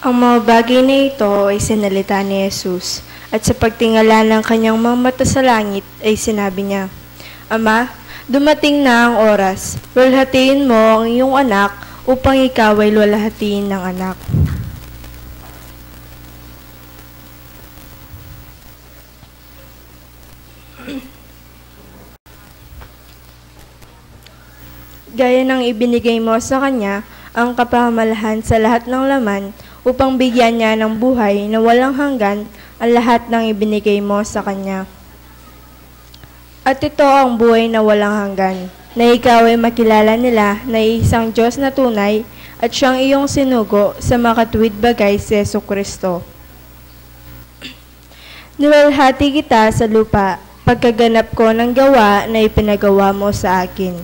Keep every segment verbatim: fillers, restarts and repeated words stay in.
Ang mga bagay na ito ay sinalita ni Jesus, at sa pagtingala ng kanyang mga mata sa langit ay sinabi niya, "Ama, dumating na ang oras. Luwalhatiin mo ang iyong anak upang ikaw ay luwalhatiin ng anak." Gaya ng ibinigay mo sa kanya ang kapamalahan sa lahat ng laman, upang bigyan niya ng buhay na walang hanggan ang lahat ng ibinigay mo sa kanya. At ito ang buhay na walang hanggan, na ikaw ay makilala nila na isang Diyos na tunay at siyang iyong sinugo sa makatuwid bagay, si Jesu Kristo. Niluwalhati kita sa lupa, pagkaganap ko ng gawa na ipinagawa mo sa akin.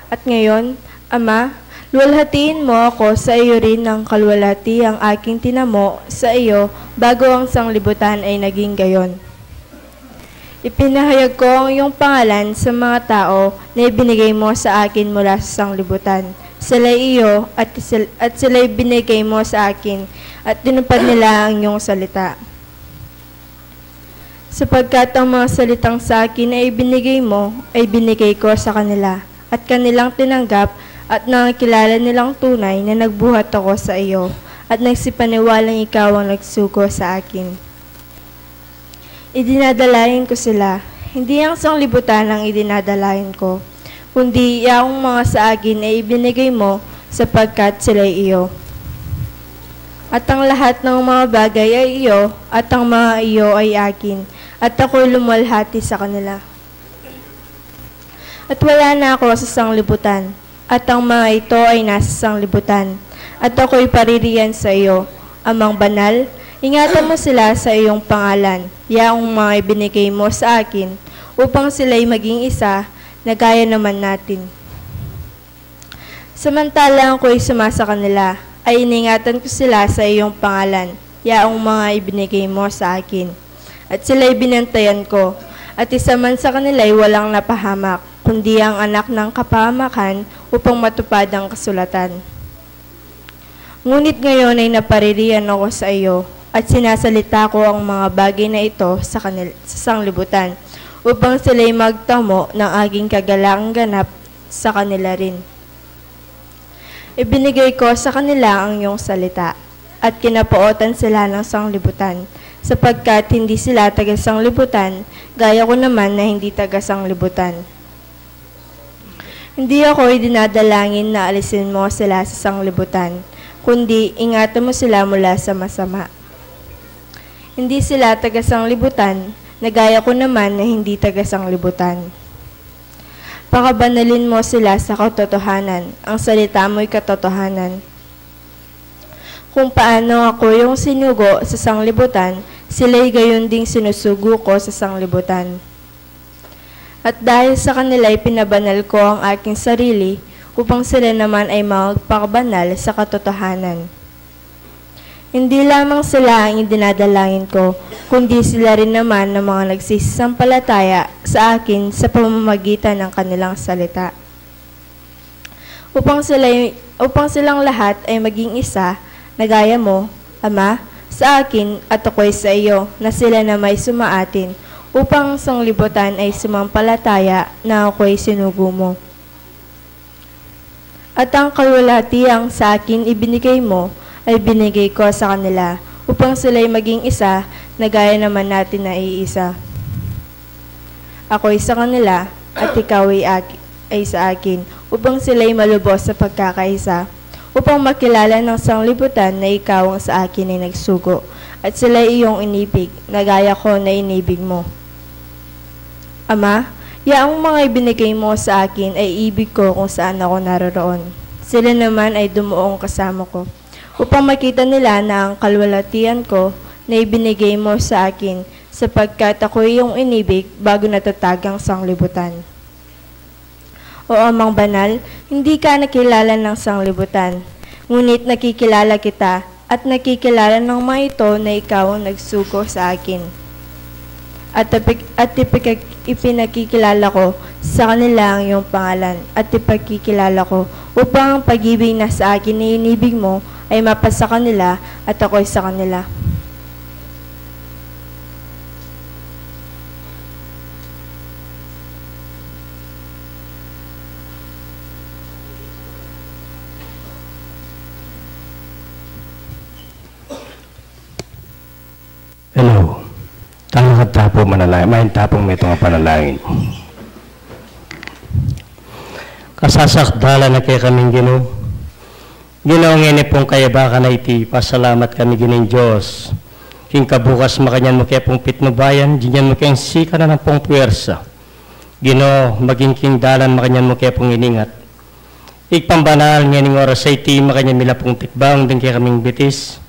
At ngayon, Ama, luwalhatiin mo ako sa iyo rin ng kaluwalhati ang aking tinamo sa iyo bago ang sanglibutan ay naging gayon. Ipinahayag ko ang iyong pangalan sa mga tao na ibinigay mo sa akin mula sa sanglibutan. Sila'y iyo at, sil- at sila'y binigay mo sa akin, at tinupad nila ang iyong salita. Sapagkat ang mga salitang sa akin ay ibinigay mo, ay binigay ko sa kanila, at kanilang tinanggap, at nakilala nilang tunay na nagbuhat ako sa iyo, at nagsipaniwalang ikaw ang nagsugo sa akin. Idinadalayan ko sila. Hindi ang sanglibutan ang idinadalayan ko, kundi yaong mga sa akin ay ibinigay mo, sapagkat sila'y iyo. At ang lahat ng mga bagay ay iyo, at ang mga iyo ay akin, at ako'y lumalhati sa kanila. At wala na ako sa sanglibutan, at ang mga ito ay nasa sanglibutan, at ako'y paririyan sa iyo. Amang banal, ingatan mo sila sa iyong pangalan, yaong mga ibinigay mo sa akin, upang sila'y maging isa, na gaya naman natin. Samantalang ako'y sumasa kanila, ay iningatan ko sila sa iyong pangalan, yaong mga ibinigay mo sa akin. At sila'y binantayan ko, at isa man sa kanila'y walang napahamak, kundi ang anak ng kapahamakan, upang matupad ang kasulatan. Ngunit ngayon ay napaririyan ako sa iyo, at sinasalita ko ang mga bagay na ito sa kanil- sa sanglibutan, upang sila'y magtamo ng aking kagalakan ganap sa kanila rin. Ibinigay ko sa kanila ang iyong salita, at kinapootan sila ng sanglibutan, sapagkat hindi sila taga-sanglibutan, gaya ko naman na hindi taga-sanglibutan. Hindi ako idinadalangin na alisin mo sila sa sanglibutan, kundi ingatan mo sila mula sa masama. Hindi sila taga-sanglibutan, na gaya ko naman na hindi taga-sanglibutan. Pakabanalin mo sila sa katotohanan, ang salita mo'y katotohanan. Kung paano ako yung sinugo sa sanglibutan, sila'y gayon ding sinusugo ko sa sanglibutan. At dahil sa kanila'y pinabanal ko ang aking sarili, upang sila naman ay magpakabanal sa katotohanan. Hindi lamang sila ang idinadalangin ko, kundi sila rin naman ng mga nagsisampalataya sa akin sa pamamagitan ng kanilang salita. Upang sila, upang silang lahat ay maging isa, na gaya mo, Ama, sa akin at ako'y sa iyo, na sila na may sumaatin, upang ang sanglibutan ay sumampalataya na ako'y sinugo mo. At ang kaluwalhatiang sa akin ibinigay mo, ay binigay ko sa kanila, upang sila'y maging isa, na gaya naman natin na iisa. Ako'y sa kanila, at ikaw ay, ak- ay sa akin, upang sila'y malubos sa pagkakaisa, upang makilala ng sanglibutan na ikaw ang sa akin ay nagsugo, at sila'y iyong inibig, na gaya ko na inibig mo. Ama, yaong mga ibinigay mo sa akin ay ibig ko kung saan ako naroroon. Sila naman ay dumuong kasama ko, upang makita nila na ang kaluwalhatian ko na ibinigay mo sa akin, sapagkat ako iyong inibig bago natatag ang sanglibutan. O Amang Banal, hindi ka nakilala ng sanglibutan, ngunit nakikilala kita, at nakikilala ng mga ito na ikaw ang nagsugo sa akin. At, ipig- at ipikag- ipinakikilala ko sa kanila ang iyong pangalan, at ipakikilala ko upang ang pag-ibig na sa akin na inibig mo ay mapa sa kanila at ako'y sa kanila. Hello. Tangad tamu pung manalangin, mayap a tamu pung metung a panalangin. Kasakdalan na kekaming Ginu. Ginu, ngeni pung kayabakan a iti, pasalamat kami Ginung Dios. King kabukas makanyan mu ke pung pitnubayan, dinyan mu keng sikanan ampong puwersa. Ginu, maging king dalan makanyan mu ke pung iningat. Ibpang banal, ngening oras a iti, makanyan mi la pung tikbang ding kekaming bitis.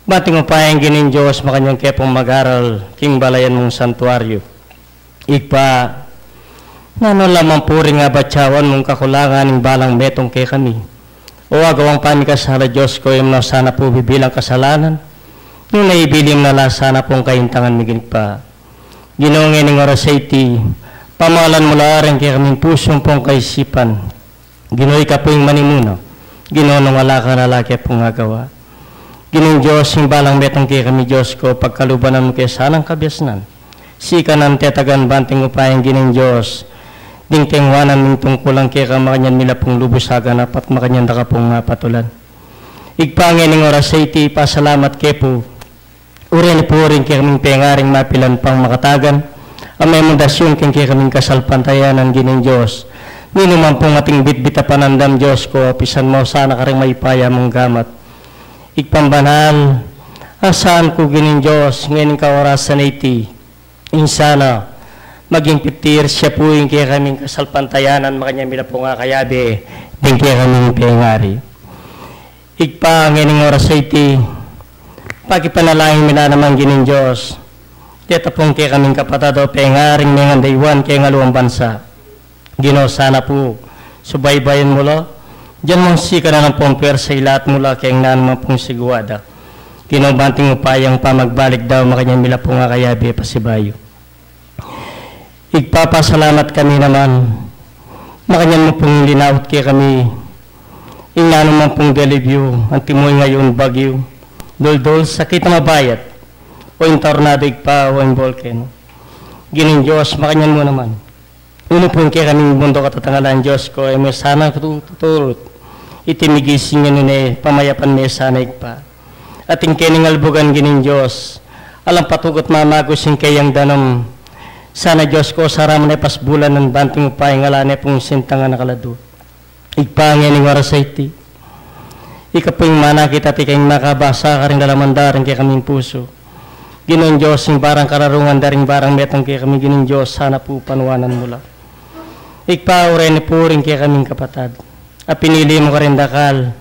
Banting upaya ing Ginung Dios, makanyan ke pung mag-aral king balayan mung santuaryo. Ibpa, nanu la man pu ring abatyawan mung kakulangan ning balang metung kekami, o agawang pamikasala, Dios ko, e mu na sana pu bibilang kasalanan, nune ibili mu na la sana pung kaintangan mi, Ibpa. Ginu, ngening oras a iti, pamalan mu la ring kekaming pusu ampong kaisipan. Ginu, ika pu ing manimuna. Ginu, nung ala ka, ala ke pung agawa. Ginung Dios, ing balang metung kekami, Dios ko, pagkaluban mu ke sanang kabiasnan. Sikanan, tetagan, banting upaya ing Ginung Dios, ding kaywanan ming tungkulan keka, makanyan mi la pung lubus a ganap at makanyan da ka pung apatulan. Ibpa, ngening oras a iti, pasalamat ke pu. Uren pu ring kekaming pengaring mapilan pang makatagan a memendasyun king kekaming kasalpantayanan, Ginung Dios. Ninuman pung ating bitbit a panandam, Dios ko, pisan mu sana karing mayupaya mung gamat. Ibpang banal, asahan ku, Ginung Dios, ngening kaorasan a iti, ing sana maging pipti years ya pu ing kekaming kasalpantayanan, makanyan mi la pung akayabe ding kekaming pengari. Ibpa, ngening oras a iti, pakipanalangin mi la naman, Ginung Dios, deta pung kekaming kapatad o pengaring mengandayuan keng aliwang bansa. Ginu, sana pu subaybayan mu la, dinyan mung sikanan ampong puwersa, ilat mu la keng nanu man pung sigwa da. Ginu, banting upaya ing pamagbalik da, makanyan mi la pung akayabe pasibayu. Ibpa, pasalamat kami naman, makanyan mu pung linaut kekami ing nanu man pung delubyu, antimo ing ayun, bagyu, duldul, sakit a mabayat, o ing tornado, Ibpa, o ing bolkeno. Ginung Dios, makanyan mu naman, nanu pu ing kekaming bunduk a tatangalan, Dios ko, e mu sana tu-, tuturut iti migising a nune, pamayapan me sana, Ibpa. Atin keni ing albugan, Ginung Dios, alang patugut mamagus ing keyang danum. Sana, Dios ko, sara mu ne pasbulanan, banting upaya ing ala ne pung sintangan a kaladu. Ibpa, ngening oras a iti, ika pu ing manakit at ika ing makabasa karing lalaman da ring kekaming pusu. Ginung Dios, ing barang kararungan da ring barang metung kekami, Ginung Dios, sana pu panuanan mu la. Ibpa, uren pu ring kekaming kapatad a pinili mu karing dakal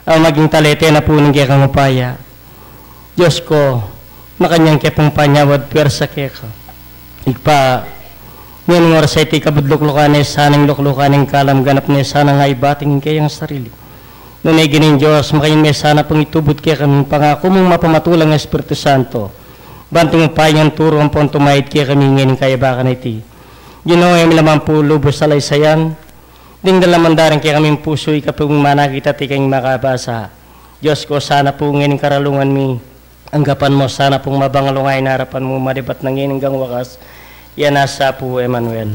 a maging talete na pu ning kekang upaya. Dios ko, makanyan ke pung panyawad, puwersa keka. Ibpa, ngening oras a iti, kabud luklukan ne sana ing luklukan ning kalam, ganap ne sana a ibating ing keyang sarili. Nune, Ginung Dios, makanyan me sana pung itubud kekami ing pangaku mung mapamatulang a Espiritu Santo, banting upaya ing turu ampong tumaid kekami ngening kayabakan a iti. Ginu, e mi la man pu lubus salaysayan ding lalaman da ring kekaming pusu, ika pu ing manakit at ika ing makabasa. Dios ko, sana pu ngening karalungan mi, anggapan mu sana pung mabangal ing inarapan mu, manibat na ngeni anggang wakas, ya nasa pu Emmanuel.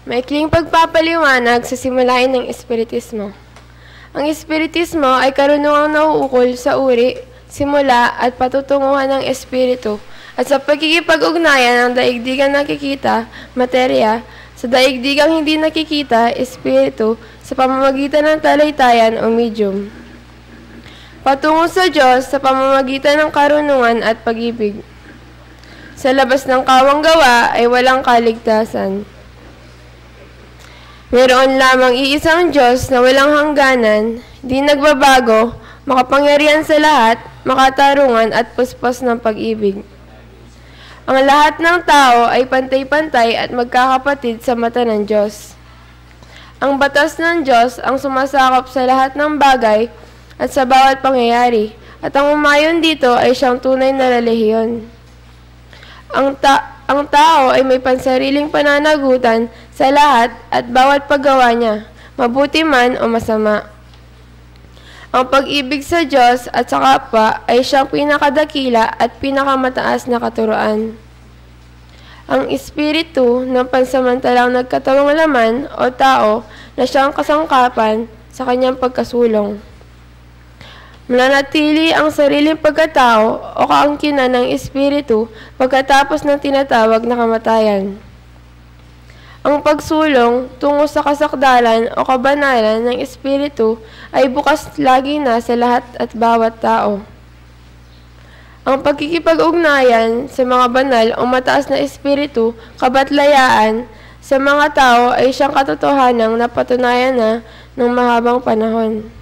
Maikling pagpapaliwanag sa simulain ng Espiritismo. Ang Espiritismo ay karunungang nauukol sa uri, simula, at patutunguhan ng Espiritu, at sa pakikipag-ugnayan ng daigdigang nakikita, materya, sa daigdigang hindi nakikita, Espiritu, sa pamamagitan ng talitayan o medium. Patungo sa Diyos sa pamamagitan ng karunungan at pag-ibig. Sa labas ng kawang gawa ay walang kaligtasan. Mayroon lamang iisang Diyos na walang hangganan, di nagbabago, makapangyarihan sa lahat, makatarungan at puspos ng pag-ibig. Ang lahat ng tao ay pantay-pantay at magkakapatid sa mata ng Diyos. Ang batas ng Diyos ang sumasakop sa lahat ng bagay at sa bawat pangyayari, at ang umayon dito ay siyang tunay na relihiyon. Ang, ta- ang tao ay may pansariling pananagutan sa lahat at bawat paggawa niya, mabuti man o masama. Ang pag-ibig sa Diyos at sa kapwa ay siyang pinakadakila at pinakamataas na katuruan. Ang Espiritu ng pansamantalang nagkatawang laman o tao na siyang kasangkapan sa kanyang pagkasulong. Mananatili ang sariling pagkatao o kaangkinan ng Espiritu pagkatapos ng tinatawag na kamatayan. Ang pagsulong tungo sa kasakdalan o kabanalan ng Espiritu ay bukas lagi na sa lahat at bawat tao. Ang pakikipag-ugnayan sa mga banal o mataas na espiritu, kabatlayaan, sa mga tao ay siyang katotohanang napatunayan na ng mahabang panahon.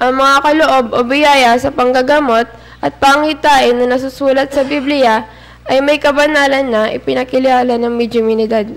Ang mga kaloob o biyaya sa panggagamot at pangitain na nasusulat sa Biblia ay may kabanalan na ipinakilala ng medyuminidad.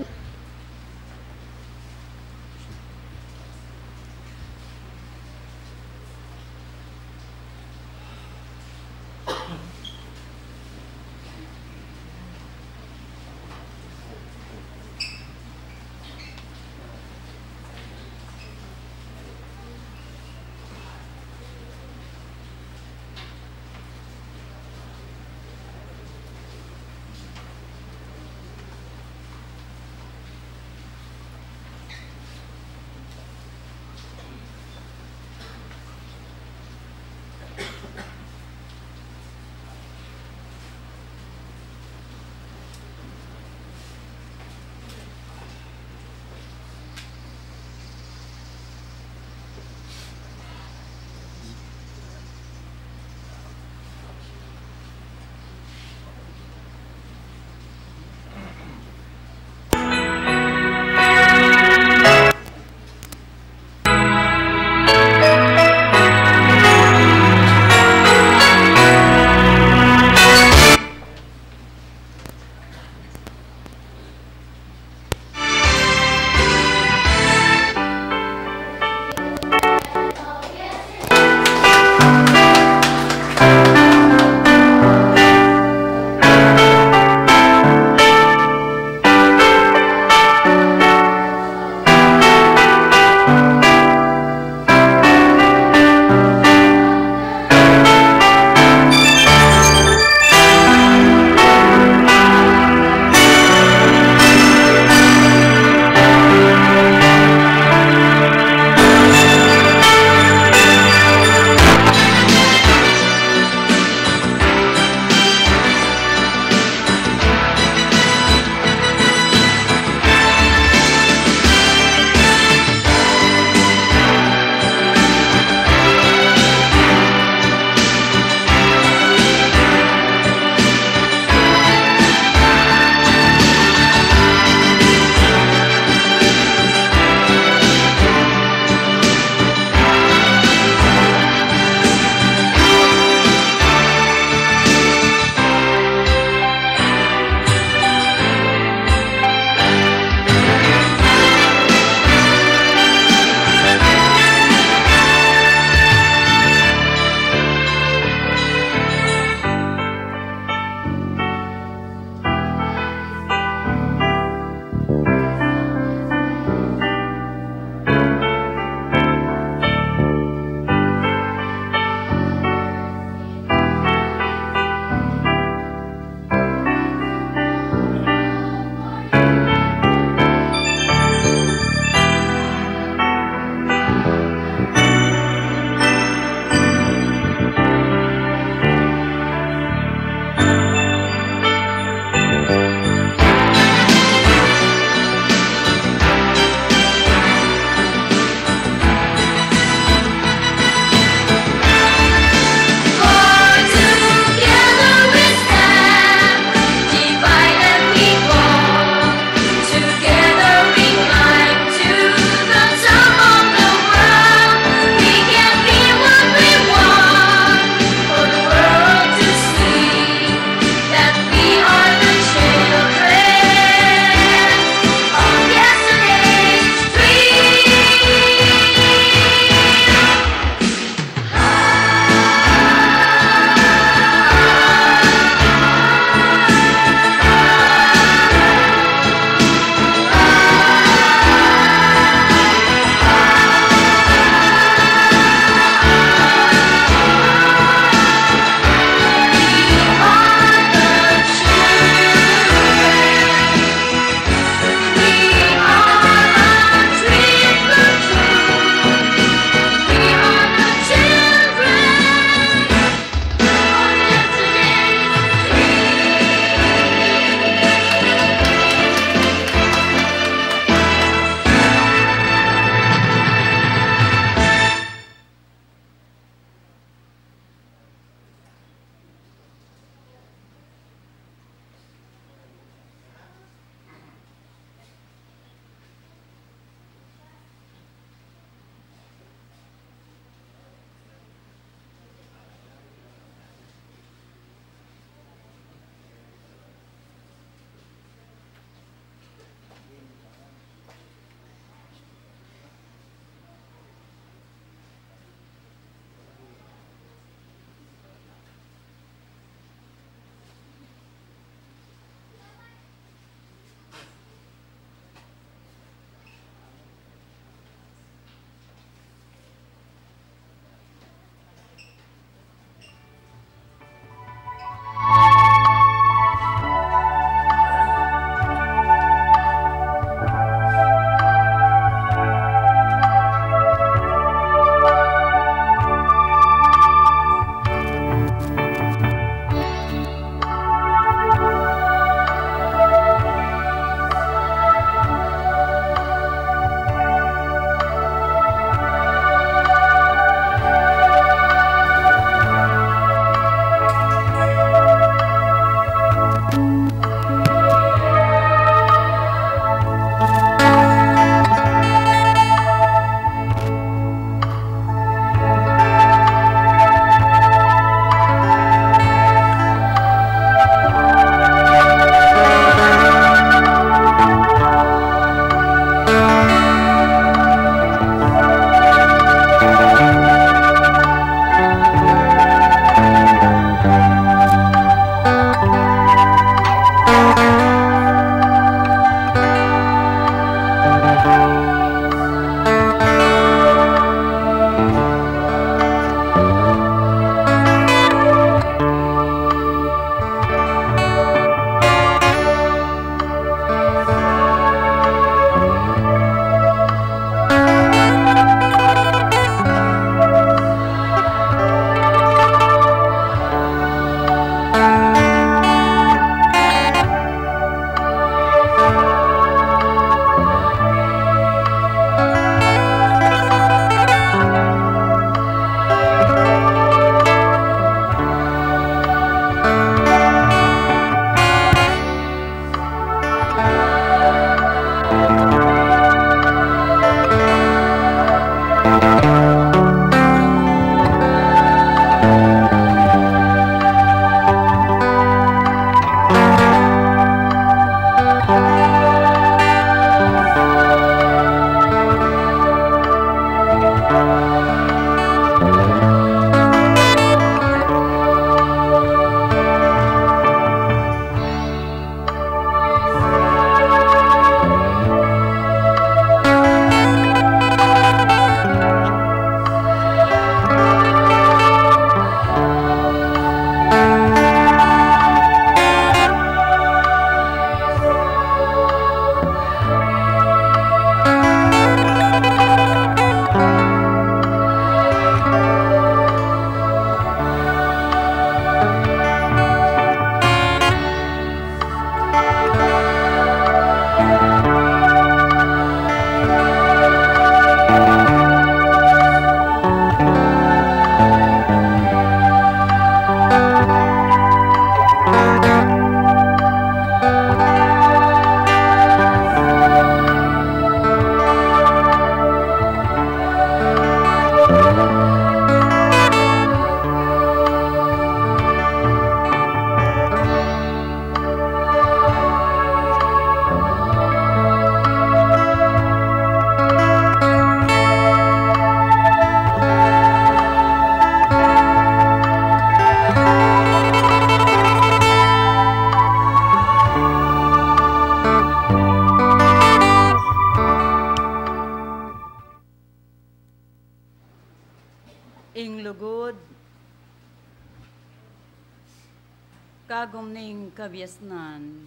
Kagum ning kabiasnan,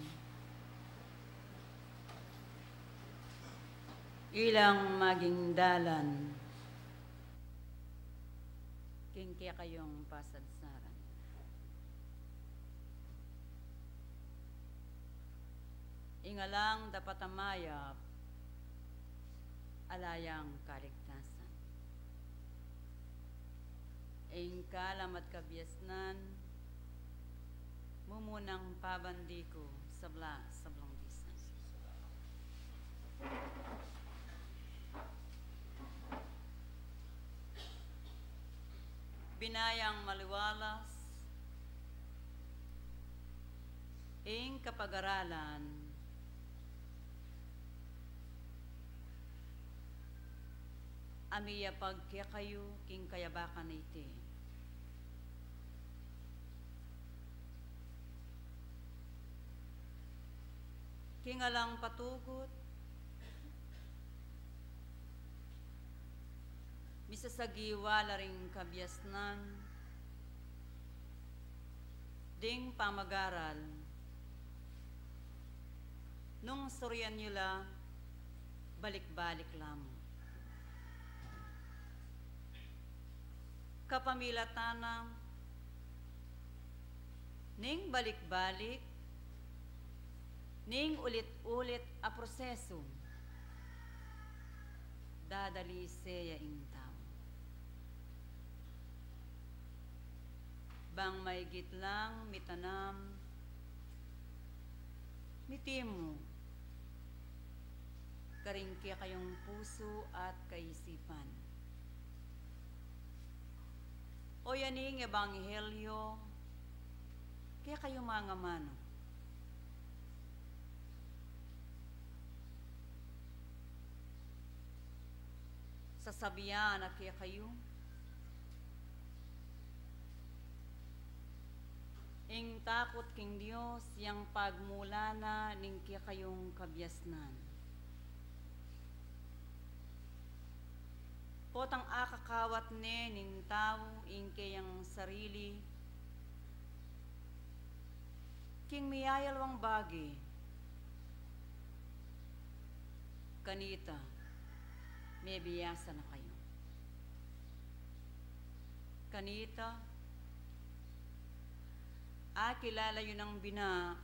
ilang maging dalan king kekayung pasadsaran. Ing alang dapat a mayap, ala yang kaligtasan. Ing kalam at kabiasnan, mumunang pabandiku, sabla, sablang bisan. Binayang maliwalas ing kapag-aralan a miyapag kekayu king kayabakan a iti. King alang patugut, misasagiwa la ring kabiasnan ding pamagaral, nung surian yu la balik-balik la mu. Kapamilatan na ning balik-balik, ning ulit-ulit a prosesu, dadalise ya ing tau. Bang maigit lang mitanam, mitimu karing kekayung pusu at kaisipan. O ya ning ebanghelyo kekayu, mangamanu. Sasabian na kekayu ing takut king Dios, yang pagmulan na ning kekayung kabiasnan. Potang akakawat ne ning tau ing keyang sarili king miyayalwang bage, kanita, mebiasa na kayu. Kanita, akilala yu nang bina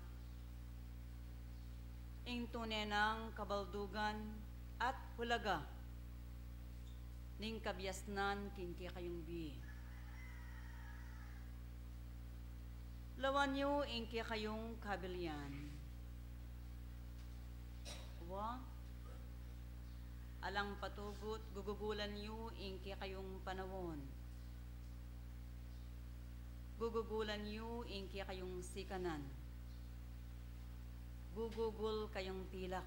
ing tune nang kabaldugan at hulaga ning kabiasnan king kekayung bie. Lawan yu ing kekayung kabilian. Wa, alang patugut, gugugulan yu ing kekayung panaun. Gugugulan yu ing kekayung sikanan. Gugugul kayung pilak.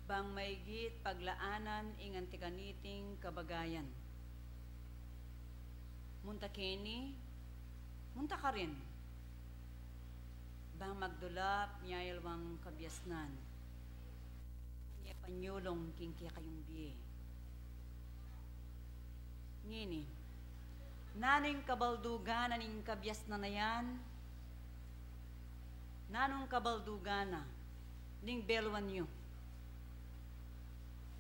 Bang maigit paglaanan ing anti kaniting kabagayan. Munta keni, munta karin. Bang magdulap miyayalwang kabiasnan, miyapanyulung king kekayung bie. Ngeni, nanu ing kabaldugan na ning kabiasnan a yan? Nanung kabaldugan na ning beluan yu?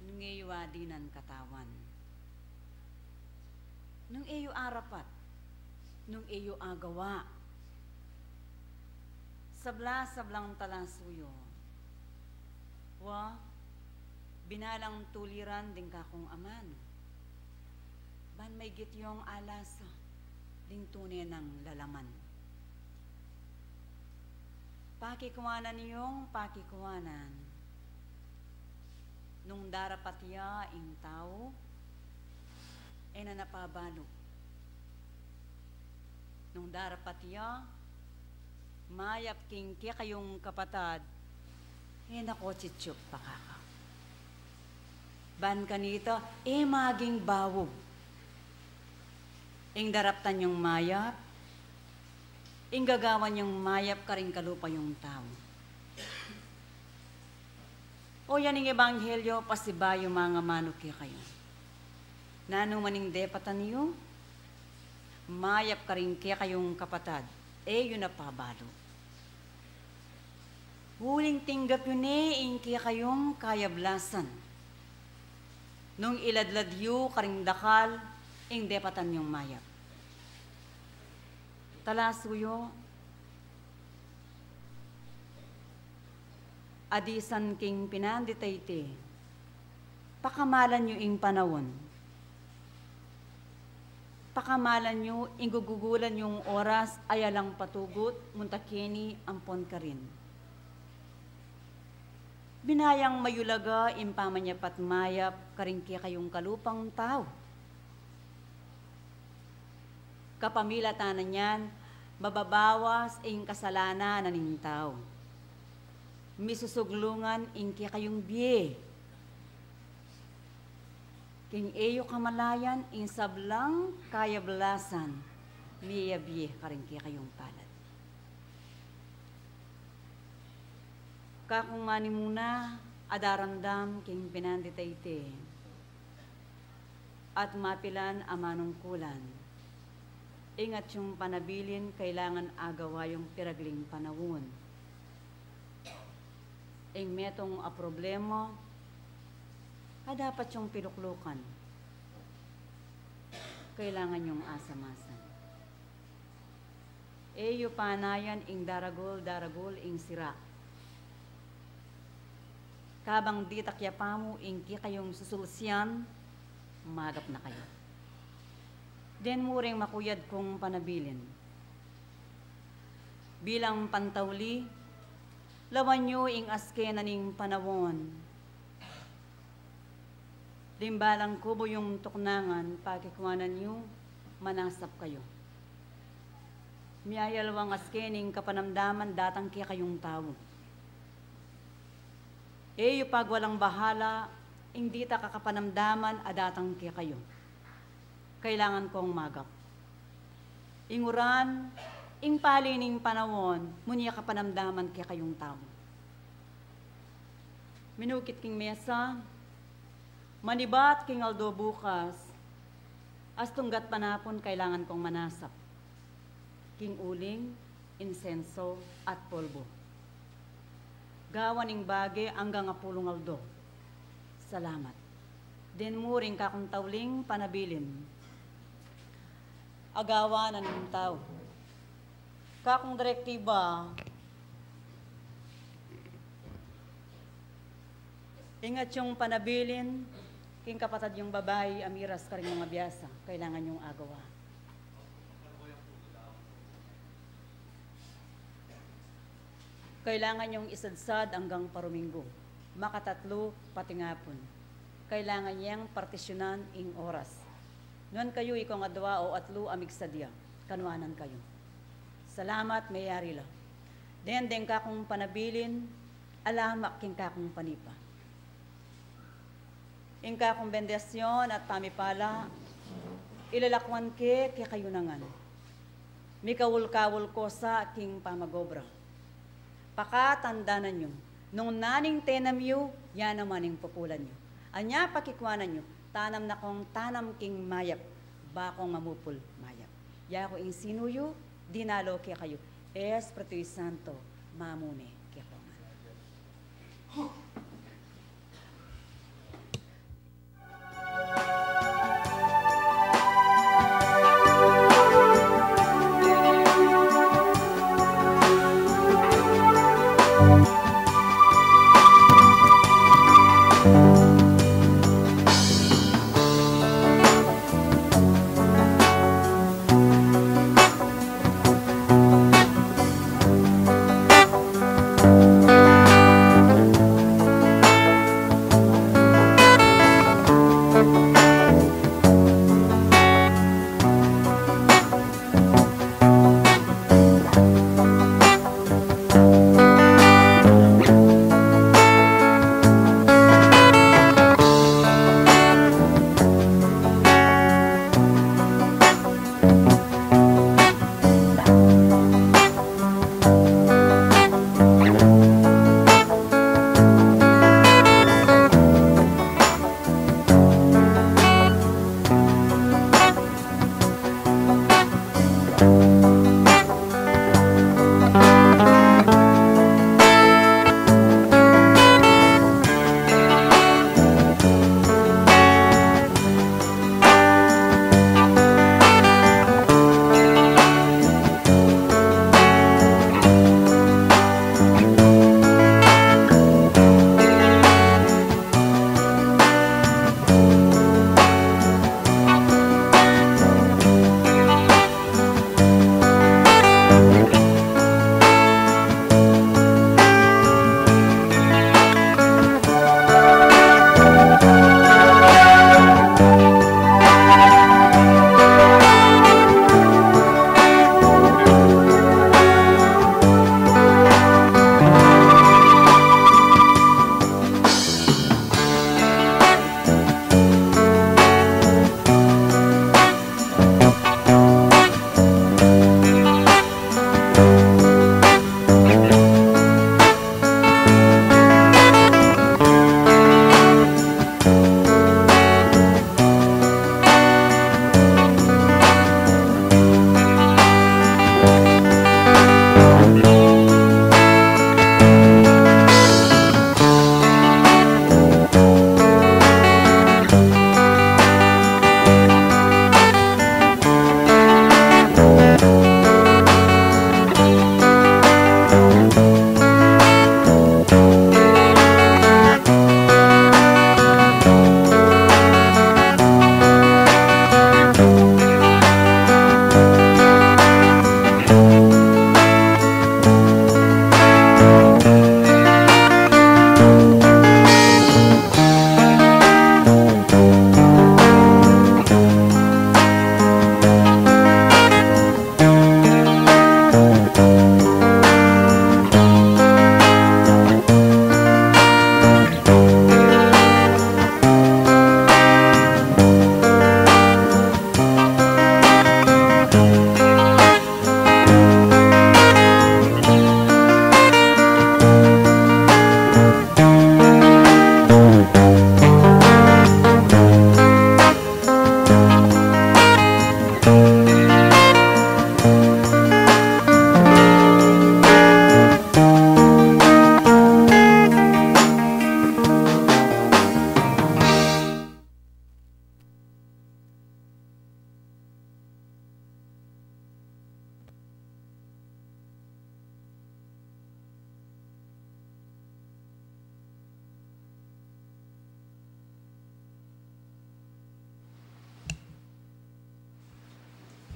Nung e yu adinan katawan, nung e yu arapat, nung e yu agawa, sabla-sablang talasuyu. Wa, binalang tuliran ding kakung amanu. Ban maigit yung alasa ding tune nang lalaman. Pakikuanan yung pakikuanan. Nung darapat ya ing tau, e na napabalu. Nung darapat ya, mayap king kekayung kapatad, e na ko chichup pakaka. Ban kanita, e maging bawug ing daraptan yung mayap, ing gagawan yung mayap karing kalupa yung tau. O yan ing ebanghelyo, pasibayu mangamanu kekayu. Nanu man ing depatan yu, Mayap karing kekayung kapatad, e yu na pabalu. Uling tinggap yu ne ing kekayung kayablasan. Nung iladlad yu karing dakal ing depatan yung mayap. Talasuyu, adisan king pinandit a iti, pakamalan yu ing panaun. Pakamalan yu ing gugugulan yung oras a yalang patugut, munta keni ampon karin. Binayang mayulaga ing pamanyapat mayap karing kekayung kalupang tau. Kapamilatan na niyan, mababawas ing kasalanan na ning tau. Misusuglungan ing kekayung bie. King e yu kamalayan ing sablang kayablasan, miyayabie karing kekayung palad. Kakung manimuna a daramdam king pinandit a iti, at mapilan a manungkulan, ing atyung panabilin kailangan agawa yung piragling panaun. Ing metung a problema a dapat yung piluklukan, kailangan yung asamasan. E yu panayan ing daragul-daragul ing sira. Kabang ditak ya pamu ing kekayung susulsian, magap na kayu. Den mu ring makuyad kung panabilin. Bilang pantauli, lawan yu ing aske na ning panaun. Limbalang kubu yung tuknangan, pakikuanan yu, manasap kayu. Miyayalwang aske ning kapanamdaman datang kekayung tau. E yu pagwalang bahala ing ditak a kapanamdaman a datang kekayu. Kailangan kong magap. Ing uran, ing pali ning panaun, munya kapanamdaman kekayung tau. Minukit king mesa, manibat king aldo bukas, astunggat panapun kailangan kong manasap king uling, insenso, at polvo. Gawan ing bage anggang apulung aldo. Salamat. Den mu ring kakung tauling panabilin. Agawa na ning tau. Kakung direktiba, ing atyung panabilin king kapatad yung babai a miras karing mga biasa, kailangan yung agawa. Kailangan yung isadsad anggang paruminggu, makatatlu pati ngapun. Kailangan yang partisyunan ing oras. Nuan kayu ikong adwa o atlu a migsadya, kanuanan kayu. Salamat, meyari la. Deng kakung panabilin, alamak king kakung panipa. Ing kakung bendisyon at pamipala, ilalakwan ke kekayu ngan. Mikaul-kaul ko sa king pamagobra. Pakatandanan yu, nung naning tenam yu, ya naman ing pupulan yu. Anya pakikuanan yu, tanam na kong tanam king mayap, ba kong mamupul mayap. Ya ku ing sinuyu, dinalo kekayu, Espiritu Santo, mamune kekong.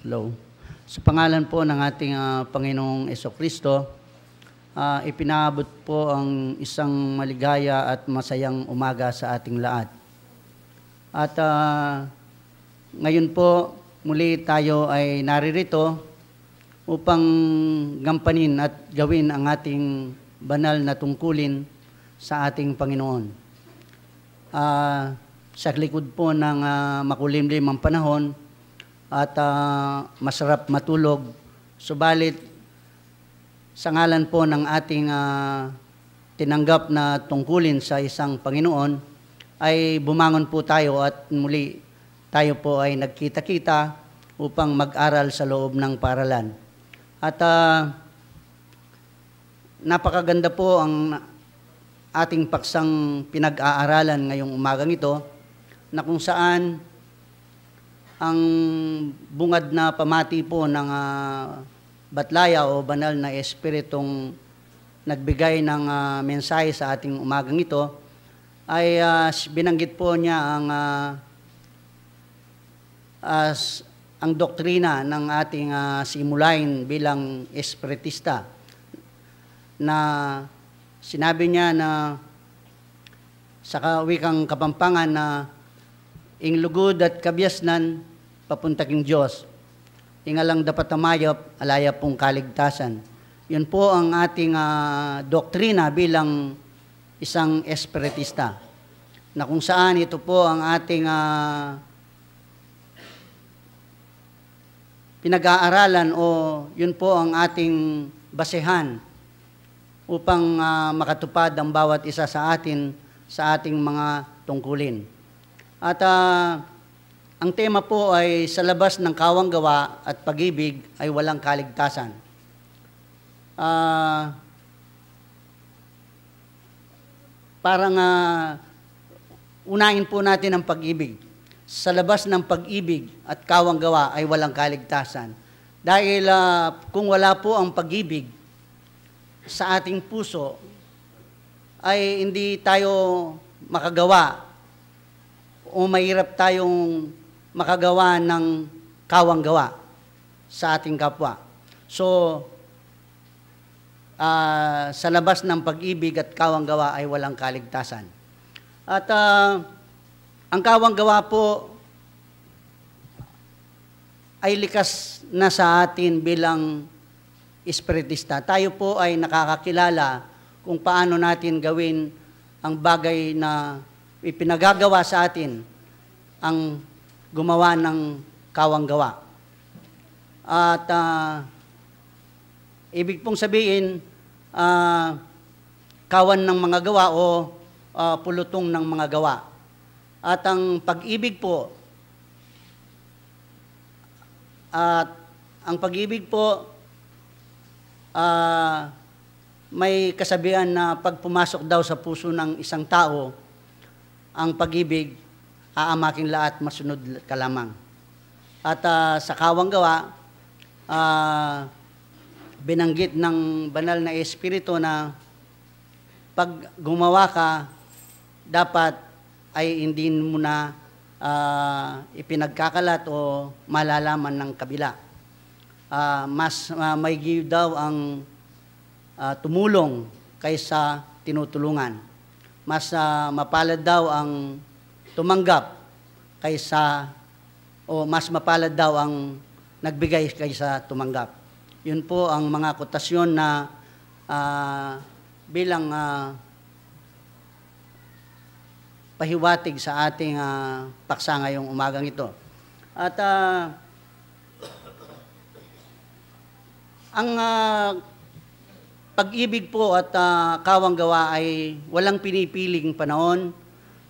Hello. Sa pangalan po ng ating, ah, Panginoong Kristo, ah, ipinabot po ang isang maligaya at masayang umaga sa ating lahat. At, ah, ngayon po, muli tayo ay naririto upang gampanin at gawin ang ating banal na tungkulin sa ating Panginoon. Ah, sa likod po ng, ah, makulimlim ang panahon at, ah, masarap matulog, subalit sa ngalan po ng ating, ah, tinanggap na tungkulin sa isang Panginoon, ay bumangon po tayo at muli tayo po ay nagkita-kita upang mag-aral sa loob ng paralan. At, ah, napakaganda po ang ating paksang pinag-aaralan ngayong umagang ito, na kung saan ang bungad na pamati po ng, ah, Batlaya o Banal na Espiritong nagbigay ng, ah, mensahe sa ating umagang ito ay, ah, s-, binanggit po niya ang, ah, as-, ang doktrina ng ating, ah, simulain bilang espiritista, na sinabi niya na sa ka-, wikang Kapampangan na ing lugud at kabiasnan papunta king Dios. Ing alang dapat a mayap, ala ya pung kaligtasan. Yun po ang ating, ah, doktrina bilang isang espiritista, na kung saan ito po ang ating, ah, pinag-aaralan o yun po ang ating basehan upang, ah, makatupad ang bawat isa sa atin sa ating mga tungkulin. At, ah, ang tema po ay sa labas ng kawang gawa at pag-ibig ay walang kaligtasan. Ah, parang, ah, unahin po natin ang pag-ibig. Sa labas ng pag-ibig at kawang gawa ay walang kaligtasan. Dahil, ah, kung wala po ang pag-ibig sa ating puso, ay hindi tayo makagawa o mahirap tayong makagawa ng kawang gawa sa ating kapwa. So, ah, sa labas ng pag-ibig at kawang gawa ay walang kaligtasan. At, ah, ang kawang gawa po ay likas na sa atin bilang espiritista. Tayo po ay nakakakilala kung paano natin gawin ang bagay na ipinagagawa sa atin, ang gumawa ng kawang gawa. At, ah, ibig pong sabihin, ah, kawan ng mga gawa o, ah, pulutong ng mga gawa. At ang pag-ibig po, at ang pag-ibig po, ah, may kasabihan na pag pumasok daw sa puso ng isang tao ang pag-ibig, aamaking lahat, masunod ka lamang. At, ah, sa kawang gawa, ah, binanggit ng Banal na Espiritu na pag gumawa ka, dapat ay hindi mo na, ah, ipinagkakalat o malalaman ng kabila. Ah, mas, ah, maigi daw ang, ah, tumulong kaysa tinutulungan. Mas, ah, mapalad daw ang tumanggap kaysa, o mas mapalad daw ang nagbigay kaysa tumanggap. Yun po ang mga kotasyon na, ah, bilang, ah, pahiwatig sa ating, ah, paksa ngayong umagang ito. At, ah, ang, ah, pag-ibig po at, ah, kawang gawa ay walang pinipiling panahon,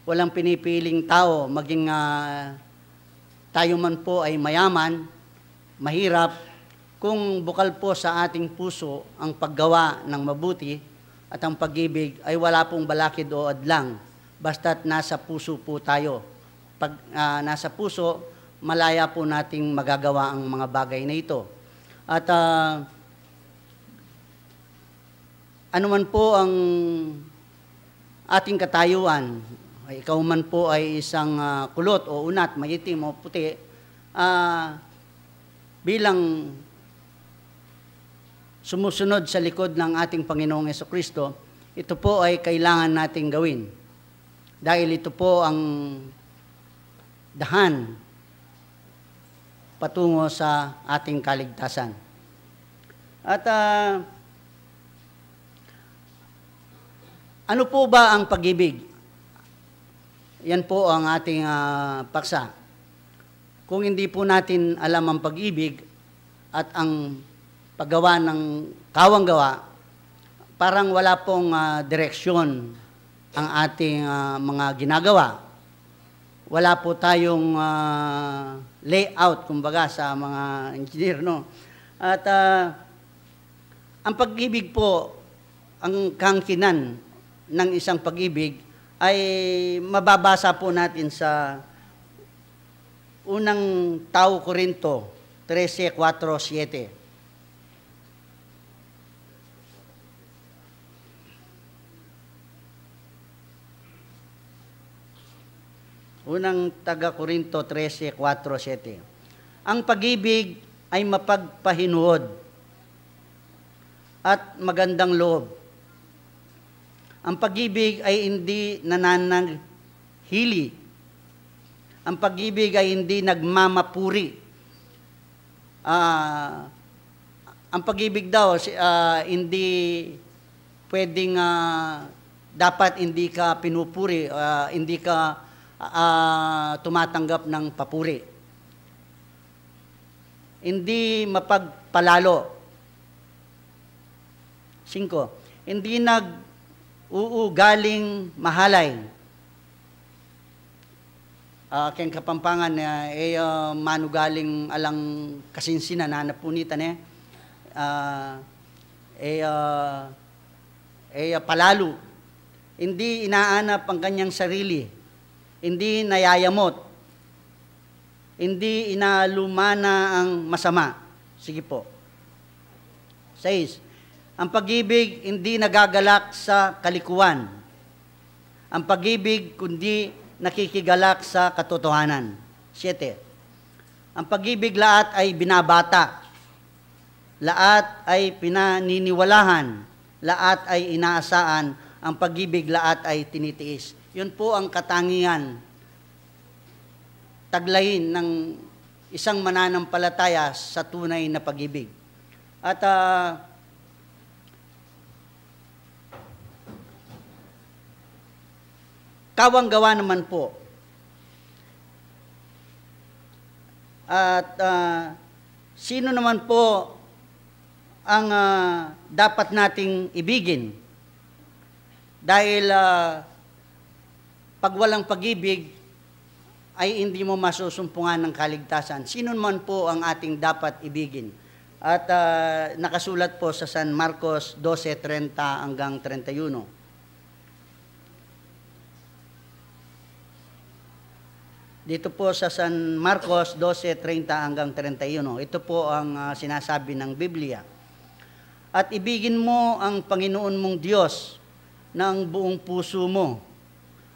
walang pinipiling tao, maging, ah, tayo man po ay mayaman, mahirap, kung bukal po sa ating puso ang paggawa ng mabuti at ang pag-ibig, ay wala pong balakid o adlang, basta't nasa puso po tayo. Pag, ah, nasa puso, malaya po nating magagawa ang mga bagay na ito. At, ah, anuman po ang ating katayuan, ikaw man po ay isang, ah, kulot o unat, maitim o puti, ah, Bilang sumusunod sa likod ng ating Panginoong Hesukristo, ito po ay kailangan nating gawin. Dahil ito po ang dahan patungo sa ating kaligtasan. At, ah, ano po ba ang pag-ibig? Yan po ang ating, ah, paksa. Kung hindi po natin alam ang pag-ibig at ang paggawa ng kawang gawa, parang wala pong, ah, direksyon ang ating, ah, mga ginagawa. Wala po tayong, ah, layout, kumbaga, sa mga engineer, no? At, ah, ang pag-ibig po, ang kaangkinan ng isang pag-ibig ay mababasa po natin sa unang Tao Korinto trese, kwatro, siyete. Unang Taga Korinto trese, kwatro, siyete. Ang pag-ibig ay mapagpahinuod at magandang loob. Ang pag-ibig ay hindi nananaghili. Ang pag-ibig ay hindi nagmamapuri. Ah, ang pag-ibig daw, si-, ah, hindi pwedeng, ah, dapat hindi ka pinupuri, ah, hindi ka, ah, tumatanggap ng papuri. Hindi mapagpalalo. Singko, hindi nag-uugaling mahalay. Ah, keng Kapampangan, ah, e, ah, manugaling alang kasinsinan, hanap punitan, e. Ah, e, ah, e, ah, palalu. Hindi inaanap ang kanyang sarili. Hindi nayayamot. Hindi inalumana ang masama. Sige po. Sais, ang pag-ibig hindi nagagalak sa kalikuan. Ang pag-ibig kundi nakikigalak sa katotohanan. Siyete, ang pag-ibig lahat ay binabata, lahat ay pinaniniwalahan, lahat ay inaasaan, ang pag-ibig lahat ay tinitiis. Yun po ang katangian, taglayin ng isang mananampalataya sa tunay na pag-ibig. At, ah, kawang gawa naman po. At, ah, sino naman po ang, ah, dapat nating ibigin? Dahil, ah, pag walang pag-ibig, ay hindi mo masusumpungan ng kaligtasan. Sino man po ang ating dapat ibigin? At, ah, nakasulat po sa San Marcos dose trenta hanggang treinta y uno. Dito po sa San Marcos dose treinta hanggang treinta y uno, ito po ang, ah, sinasabi ng Biblia. "At ibigin mo ang Panginoon mong Diyos ng buong puso mo,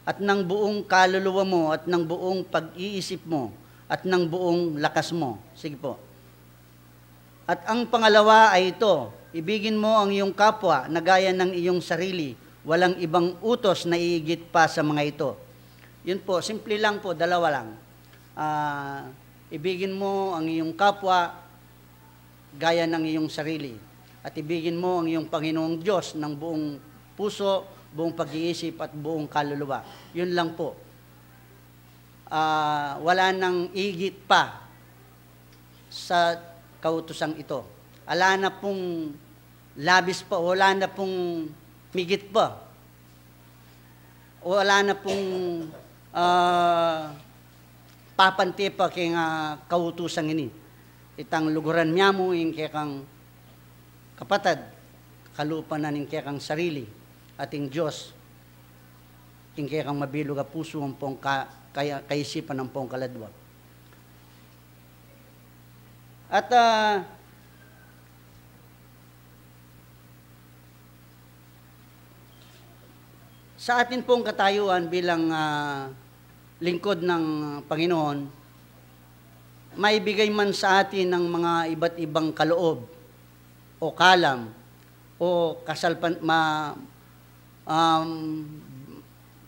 at ng buong kaluluwa mo, at ng buong pag-iisip mo, at ng buong lakas mo." Sige po. "At ang pangalawa ay ito, ibigin mo ang iyong kapwa na gaya ng iyong sarili. Walang ibang utos na iigit pa sa mga ito." Yun po, simple lang po, dalawa lang. Ah, ibigin mo ang iyong kapwa gaya ng iyong sarili. At ibigin mo ang iyong Panginoong Diyos ng buong puso, buong pag-iisip, at buong kaluluwa. Yun lang po. Ah, wala nang igit pa sa kautusang ito. Ala na pong labis pa, wala na pong migit pa. Wala na pong, ah, papante pa keng kautusang ini. Itang luguran mya mu ing kekang kapatad, kalupa na ning kekang sarili, at ing Diyos, ing kekang mabilug a pusu ampong ka-, kaya-, kaisipan ampong kaladwa. At, ah, sa atin pong katayuan bilang, ah, lingkod ng Panginoon, maibigay man sa atin ng mga iba't ibang kaloob o kalam o kasalpan-, ma-, um,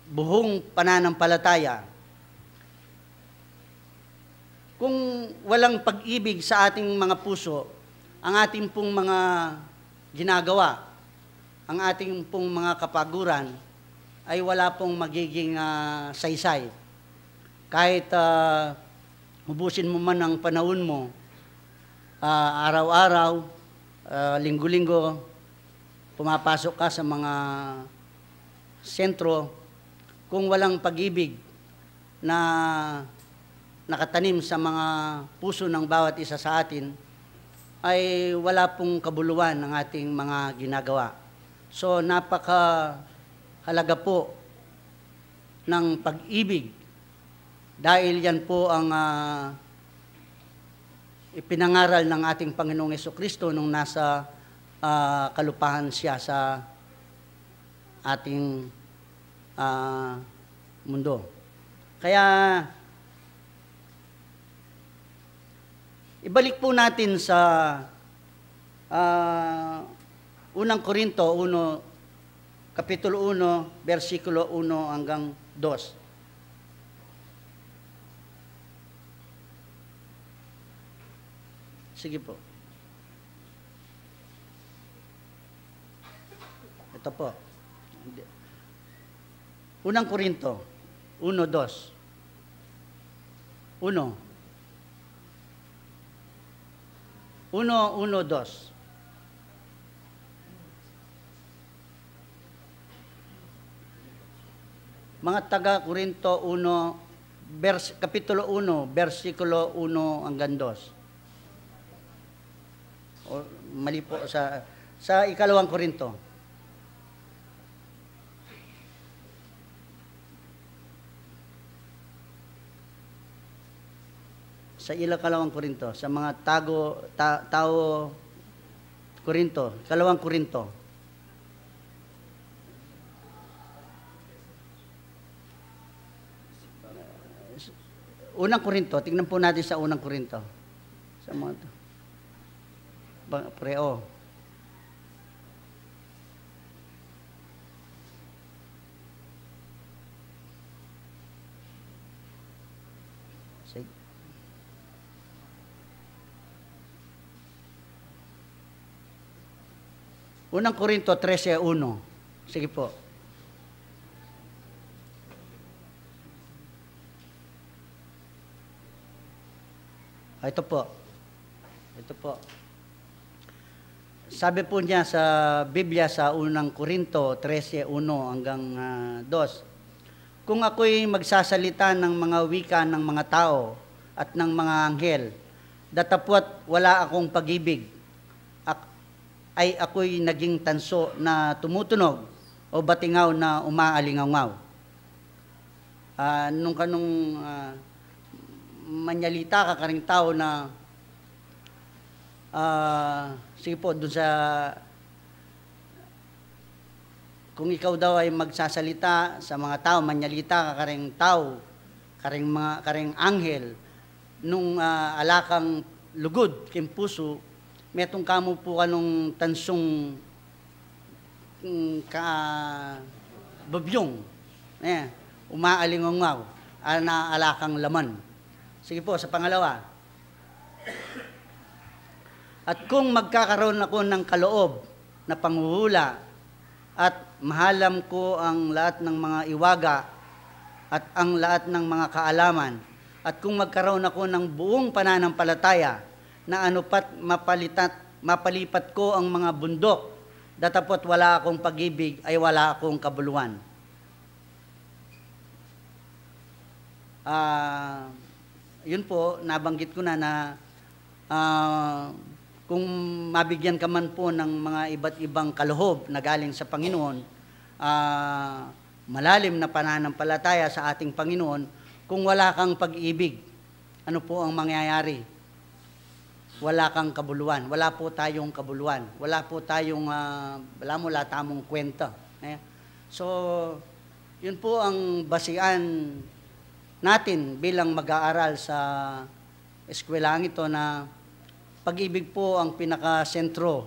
buhong pananampalataya, kung walang pag-ibig sa ating mga puso, ang ating pong mga ginagawa, ang ating pong mga kapaguran ay wala pong magiging, ah, saysay. Kahit, ah, ubusin mo man ang panahon mo, ah, araw-araw, ah, linggo-linggo, pumapasok ka sa mga sentro, kung walang pag-ibig na nakatanim sa mga puso ng bawat isa sa atin, ay wala pong kabuluhan ng ating mga ginagawa. So, napakahalaga po ng pag-ibig dahil yan po ang, ah, ipinangaral ng ating Panginoong Jesucristo nung nasa, ah, kalupahan siya sa ating, ah, mundo. Kaya, ibalik po natin sa, ah, unang Korinto uno, Kapitulo uno, bersikulo uno hanggang dos. Sige po. Ito po. Unang Korinto uno dos. Uno. Uno, uno, dos. Mga taga Korinto uno, bers-, Kapitulo uno, bersikulo uno hanggang dos. O, mali po, sa, sa ikalawang Korinto. Sa ikalawang Korinto, sa mga tago, ta-, tao Korinto, ikalawang Korinto. Unang Korinto, tingnan po natin sa unang Korinto. Sa mga to. Ba, pre, o. Sige. Unang Korinto trese uno. Sige po. Ah, ito po. Ito po. Sabi po niya sa Biblia sa unang Korinto trese uno hanggang, ah, dos, "Kung ako'y magsasalita ng mga wika ng mga tao at ng mga anghel, datapwat wala akong pag-ibig, ak-, ay ako'y naging tanso na tumutunog o batingaw na umaalingawngaw." Ah, nung kanung, ah, manyalita ka karing tao na, ah, sige po, dun sa, kung ikaw daw ay magsasalita sa mga tao, manyalita ka karing tao, karing mga, karing anghel, nung, ah, ala kang lugud king pusu, metung ka mu pu kanung tansung, mm, ka-, babyung, e, umaalingawngaw, ala, ala kang laman. Sige po, sa pangalawa. At kung magkakaroon ako ng kaloob na panghuhula, at mahalam ko ang lahat ng mga iwaga at ang lahat ng mga kaalaman, at kung magkaroon ako ng buong pananampalataya na anupat mapalitat, mapalipat ko ang mga bundok, datapot wala akong pag-ibig, ay wala akong kabuluhan. Ah, yun po, nabanggit ko na, na, ah, kung mabigyan ka man po ng mga iba't ibang kaloob na galing sa Panginoon, ah, malalim na pananampalataya sa ating Panginoon, kung wala kang pag-ibig, ano po ang mangyayari? Wala kang kabuluhan. Wala po tayong kabuluhan. Wala po tayong, ah, wala mo, wala tamung kwenta. Eh? So, yun po ang basihan natin bilang mag-aaral sa eskwelahang ito na pag-ibig po ang pinakasentro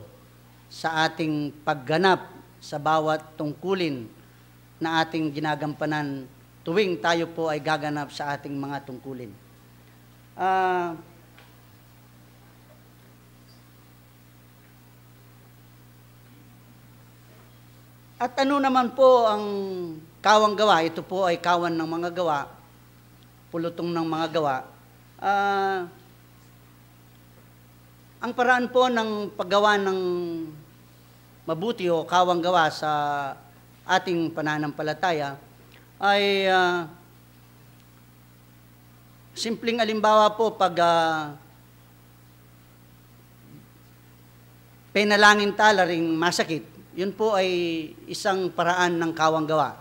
sa ating pagganap sa bawat tungkulin na ating ginagampanan tuwing tayo po ay gaganap sa ating mga tungkulin. Ah, at ano naman po ang kawang gawa? Ito po ay kawan ng mga gawa, pulutong ng mga gawa. Ah, ang paraan po ng paggawa ng mabuti o kawang gawa sa ating pananampalataya ay, ah, simpleng alimbawa po, pag, ah, penalangin tala ring masakit, yun po ay isang paraan ng kawang gawa.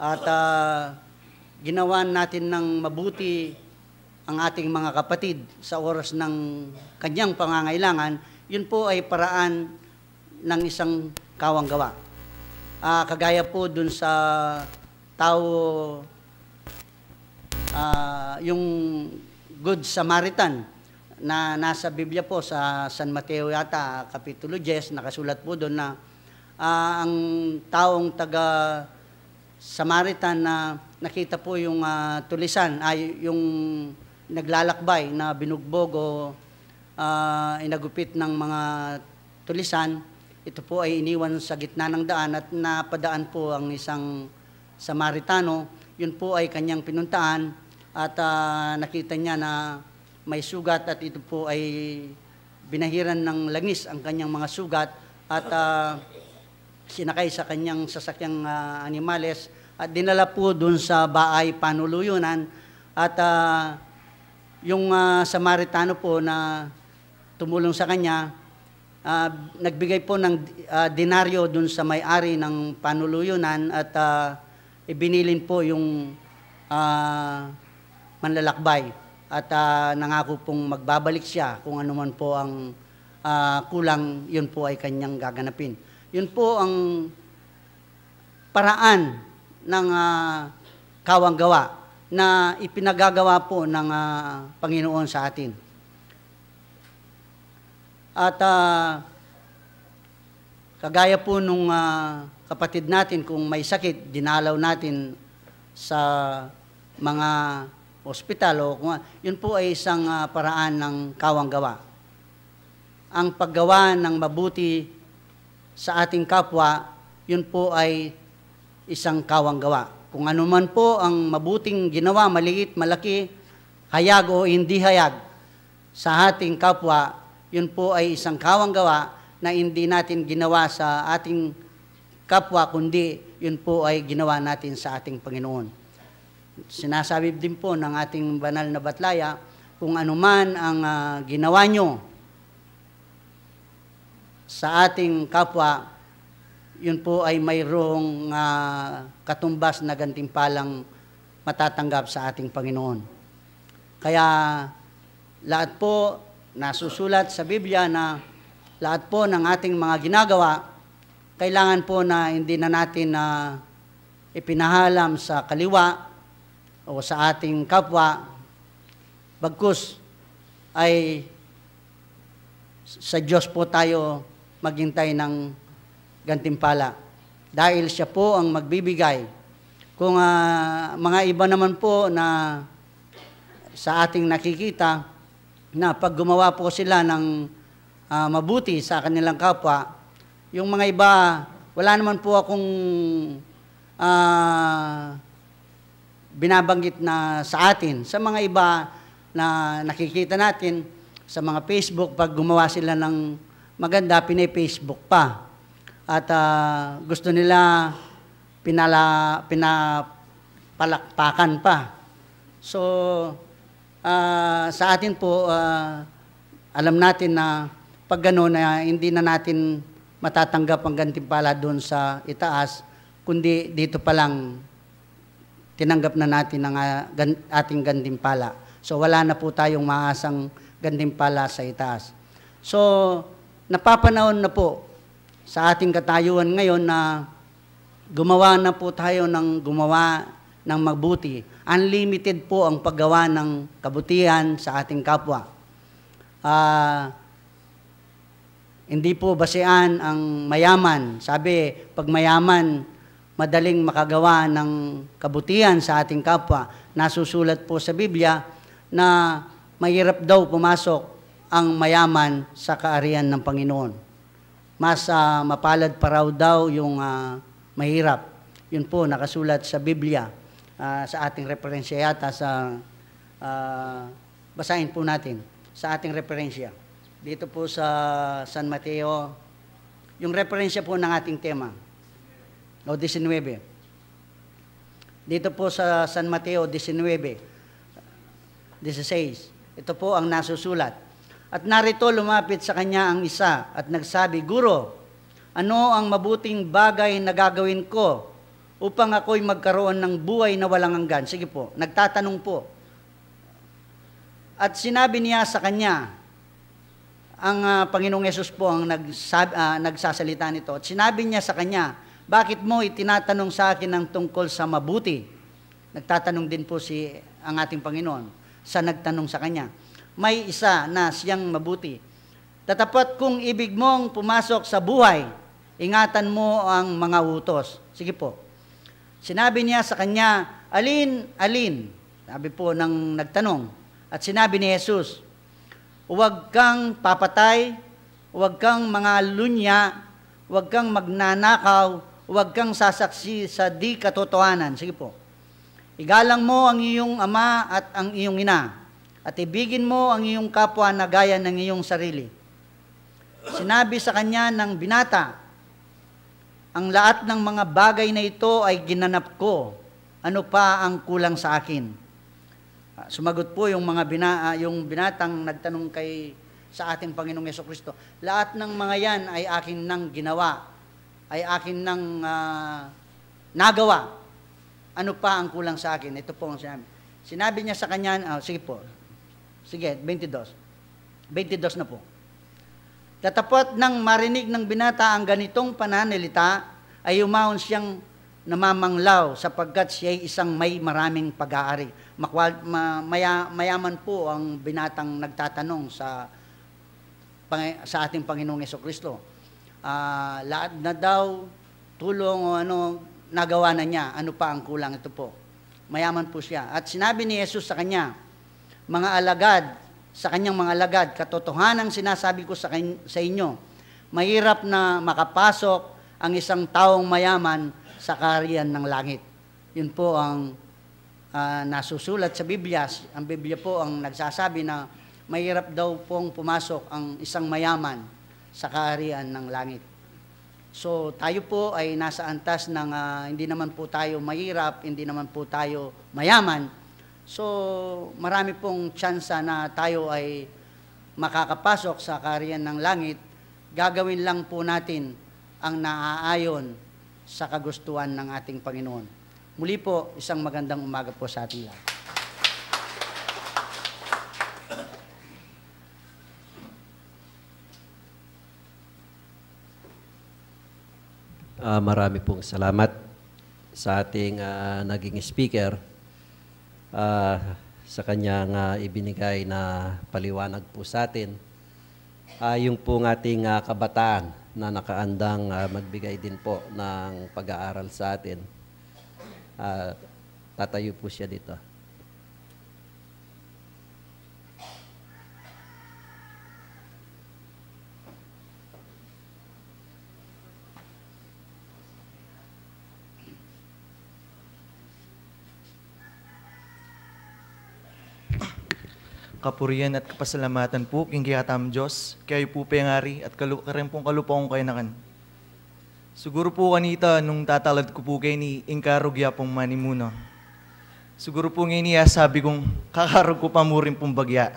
At, ah, ginawa natin ng mabuti ang ating mga kapatid sa oras ng kanyang pangangailangan, yun po ay paraan ng isang kawang gawa. Ah, kagaya po dun sa tao, ah, yung Good Samaritan na nasa Biblia po sa San Mateo yata, Kapitulo diyes, nakasulat po doon na, ah, ang taong taga Samaritan na nakita po yung, ah, tulisan, ay, yung naglalakbay na binugbog o, ah, inagupit ng mga tulisan. Ito po ay iniwan sa gitna ng daan at napadaan po ang isang Samaritano. Yun po ay kanyang pinuntahan at, ah, nakita niya na may sugat at ito po ay binahiran ng langis ang kanyang mga sugat at, ah, sinakay sa kanyang sasakyang, ah, animales at dinala po dun sa baay panuluyunan at, ah, yung, ah, Samaritano po na tumulong sa kanya, ah, nagbigay po ng, ah, denaryo dun sa may-ari ng panuluyunan at, ah, ibinilin po yung, ah, manlalakbay at, ah, nangako pong magbabalik siya kung ano man po ang, ah, kulang, yun po ay kanyang gaganapin. Yun po ang paraan ng, ah, kawang gawa na ipinagagawa po ng, ah, Panginoon sa atin. At, ah, kagaya po nung, ah, kapatid natin, kung may sakit, dinalaw natin sa mga ospital o kung a-, yun po ay isang, ah, paraan ng kawang gawa. Ang paggawa ng mabuti sa ating kapwa, yun po ay isang kawang gawa. Kung ano man po ang mabuting ginawa, maliit, malaki, hayag o hindi hayag, sa ating kapwa, yun po ay isang kawang gawa na hindi natin ginawa sa ating kapwa, kundi yun po ay ginawa natin sa ating Panginoon. Sinasabi din po ng ating banal na batlaya, kung anuman ang, ah, ginawa nyo sa ating kapwa, yun po ay mayroong, ah, katumbas na gantimpalang matatanggap sa ating Panginoon. Kaya lahat po nasusulat sa Biblia na lahat po ng ating mga ginagawa, kailangan po na hindi na natin na ipinahalam sa kaliwa o sa ating kapwa, bagkus ay sa Diyos po tayo maghintay ng gantimpala. Dahil siya po ang magbibigay. Kung, ah, mga iba naman po na sa ating nakikita, na pag gumawa po sila ng, ah, mabuti sa kanilang kapwa, yung mga iba, wala naman po akong, ah, binabanggit na sa atin. Sa mga iba na nakikita natin sa mga Facebook, pag gumawa sila ng maganda, pine-Facebook pa. At, ah, gusto nila pinala-, pinapalakpakan pa. So, ah, sa atin po, ah, alam natin na pag gano'n na hindi na natin matatanggap ang gantimpala doon sa itaas, kundi dito pa lang tinanggap na natin ang, ah, gan-, ating gantimpala. So, wala na po tayong maasang gantimpala sa itaas. So, napapanahon na po sa ating katayuan ngayon na gumawa na po tayo ng gumawa ng mabuti. Unlimited po ang paggawa ng kabutihan sa ating kapwa. Ah, hindi po basean ang mayaman. Sabi, pag mayaman, madaling makagawa ng kabutihan sa ating kapwa. Nasusulat po sa Biblia na mahirap daw pumasok ang mayaman sa kaharian ng Panginoon. Mas, ah, mapalad pa raw daw yung, ah, mahirap. Yun po, nakasulat sa Biblia, ah, sa ating referensya yata sa, ah, basahin po natin sa ating referensya. Dito po sa San Mateo, yung referensya po ng ating tema, o disinwebe. Dito po sa San Mateo disinwebe, dieciséis, ito po ang nasusulat. At narito lumapit sa kanya ang isa at nagsabi, "Guro, ano ang mabuting bagay na gagawin ko upang ako'y magkaroon ng buhay na walang hanggan?" Sige po, nagtatanong po. At sinabi niya sa kanya, ang, ah, Panginoong Yesus po ang nagsab-, ah, nagsasalita nito. At sinabi niya sa kanya, "Bakit mo itinatanong sa akin ang tungkol sa mabuti?" Nagtatanong din po si, ang ating Panginoon sa nagtanong sa kanya. "May isa na siyang mabuti. Tatapat kung ibig mong pumasok sa buhay, ingatan mo ang mga utos." Sige po. Sinabi niya sa kanya, "Alin, alin?" Sabi po ng nagtanong. At sinabi ni Jesus, "Huwag kang papatay, huwag kang mangalunya, huwag kang magnanakaw, huwag kang sasaksi sa di katotohanan." Sige po. "Igalang mo ang iyong ama at ang iyong ina, at ibigin mo ang iyong kapwa na gaya ng iyong sarili." Sinabi sa kanya ng binata, "Ang lahat ng mga bagay na ito ay ginanap ko. Ano pa ang kulang sa akin?" Ah, sumagot po yung mga bina-, ah, yung binatang nagtanong kay, sa ating Panginoong Yesu Kristo, "Lahat ng mga yan ay akin nang ginawa, ay akin nang, ah, nagawa. Ano pa ang kulang sa akin?" Ito po ang sinabi. Sinabi niya sa kanya, ah, sige po. Sige, twenty-two. Twenty-two na po. Datapot nang marinig ng binata ang ganitong pananalita, ay yumaon siyang namamanglaw, sapagkat siya'y isang may maraming pag-aari. Makwal-, ma-, maya-, mayaman po ang binatang nagtatanong sa Pangi-, sa ating Panginoong Yesu Kristo. Ah, lahat na daw tulong o ano, nagawa na niya. Ano pa ang kulang? Ito po. Mayaman po siya. At sinabi ni Jesus sa kanya, mga alagad, sa kanyang mga alagad, "Katotohanan ang sinasabi ko sa kan-, sa inyo, mahirap na makapasok ang isang taong mayaman sa kaharian ng langit." Yun po ang, ah, nasusulat sa Biblia. Ang Biblia po ang nagsasabi na mahirap daw pong pumasok ang isang mayaman sa kaharian ng langit. So, tayo po ay nasa antas ng, ah, hindi naman po tayo mahirap, hindi naman po tayo mayaman. So, marami pong tsansa na tayo ay makakapasok sa kaharian ng langit. Gagawin lang po natin ang naaayon sa kagustuhan ng ating Panginoon. Muli po, isang magandang umaga po sa ating lahat. Ah, marami pong salamat sa ating, ah, naging speaker, ah, sa kanyang, ah, ibinigay na paliwanag po sa atin. Ah, yung pong ating, ah, kabataan na nakaandang, ah, magbigay din po ng pag-aaral sa atin. Ah, tatayo po siya dito. Kapurian at kapasalamatan pu king kekatamung Dios, kekayu pu pengari at kalu-, kareng pung kalupa kung kayanakan. Siguru pu kanita nung tatalad ku pu keni ing karugya pung manimuna. Siguru pu ngeni asabi kung kakarug ku pa mu rin pung bagya.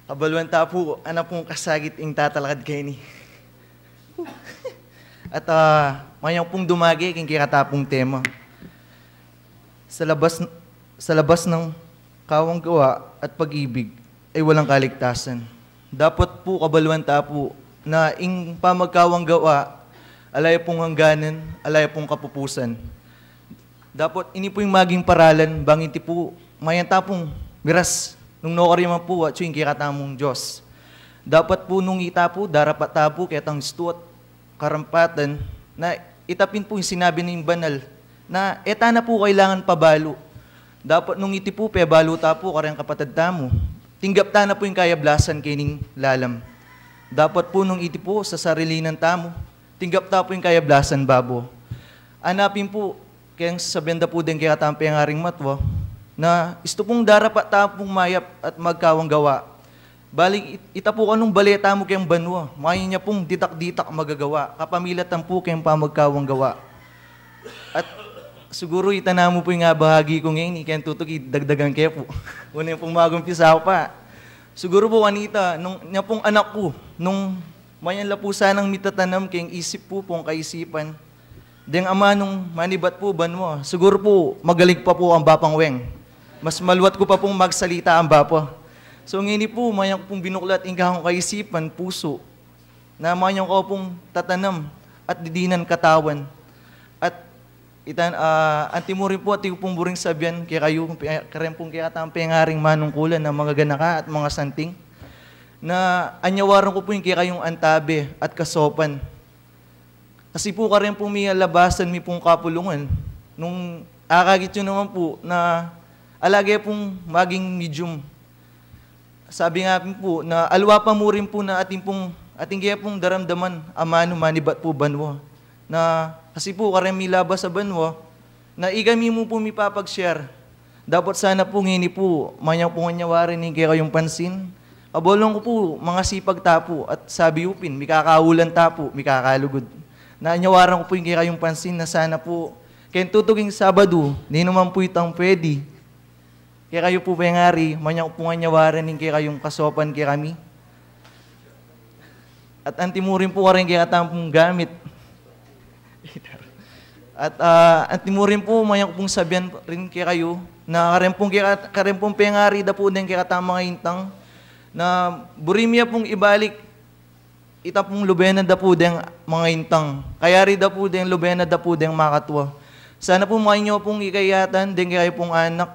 Kabaluan ta pu, ana pung kasakit ing tatalakad keni. At, ah, mayang pung dumage king kekatapung tema. Sa labas, sa labas ng kawang gawa at pag-ibig ay walang kaligtasan. Dapat pu kabaluan ta pu na ing pamagkawang gawa, ala ya pung hangganan, ala ya pung kapupusan. Dapat ini pu ing maging paralan, bang iti pu, mayan ta pung miras, nung nokariman pu, atyu ing kekatamung Dios. Dapat pu nung ita pu, darapat ta pu, ketang istuat, karampatan, na ita pin pu ing sinabi ning banal, na e ta na pu kailangan pabalu. Dapat nung iti pu, pebalu ta pu, kareng kapatad tamu. Tinggap ta na pu ing kayablasan kening lalam. Dapat pu nung iti pu, sasarilinan tamu, tinggap ta pu ing kayablasan babo. Ana pin pu, keng sasabian da pu deng kekatang pengaring matwa, na istu pung darapat ta pung mayap at magkawang gawa. Balik it-, ita pu kanung bale tamu keng banua, mayan ya pung ditak-ditak magagawa, kapamilatan pu keng pamagkawang gawa. At siguru ita namu pu ing abahagi ku ngeni, keng tutuki dagdagan ke pu. Una pung magumpisa pa. Siguru pu kanita, nung, nya pung anak ku, nung mayan la pu sanang mitatanam keng isip pu, pung kaisipan, deng amanung manibat pu banua, siguru pu magaling pa pu ing bapang weng. Mas maluat ku pa pung magsalita ing bapa. So ngeni pu, mayan ku pung binuklat ing kakung kaisipan, pusu, na mayan ku pung tatanam at didinan katawan. At itan, ah, antimurin pu, atiu pung buring sabian kekayu, pe-, kareng pung kekatang pengaring manungkulan a mangaganaka at mangasanting, na anyawaran ku pu ing kekayung antabe at kasopan. Kasi pu kareng pung mialabasan mi pung kapulungan, nung akakit yu naman pu na alage pung maging medium. Sabi nga pin pu na aliwa pa mu rin pu na atin pung, atin ke pung daramdaman a manu manibat pu banua. Na kasi pu kareng milabas a banua, na ikami mu pu mipapag-share. Dapat sana pu ngeni pu, mayan pung anyawaran ing kekayung pansin. Abolong ku pu, mangasipag ta pu, at sabi yu pin, mikakaulan ta pu, mikakalugud. Na anyawaran ku pu ing kekayung pansin, na sana pu, keng tutuking Sabadu, ninuman pu itang pwede, kekayu pu pengari, mayan pung anyawaran ing kekayung kasopan kekami. At antimurin pu kareng kekatang pung gamit. At, ah, antimurin pu, mayan pung sabian rin kekayu, na kareng pung keka-, kareng pung pengari da pu deng kekatang mangaintang, na buri mi ya pung ibalik ita pung lube na da pu deng mangaintang. Kayari da pu deng lube na da pu deng makatua. Sana pu makanyan pung ikayatan deng kekayu pung anak.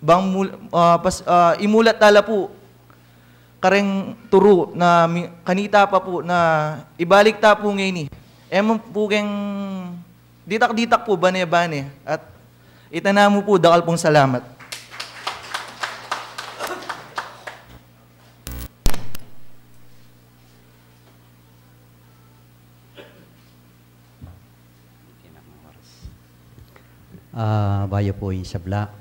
Bang mul-, ah, pas-, ah, imulat ta la pu kareng turu na mi-, kanita pa pu na ibalik ta pu ngeni. E mu pu keng ditak-ditak pu, bane-bane. At ita namu pu, dakal pung salamat. Ah, bayu pu ing sabla.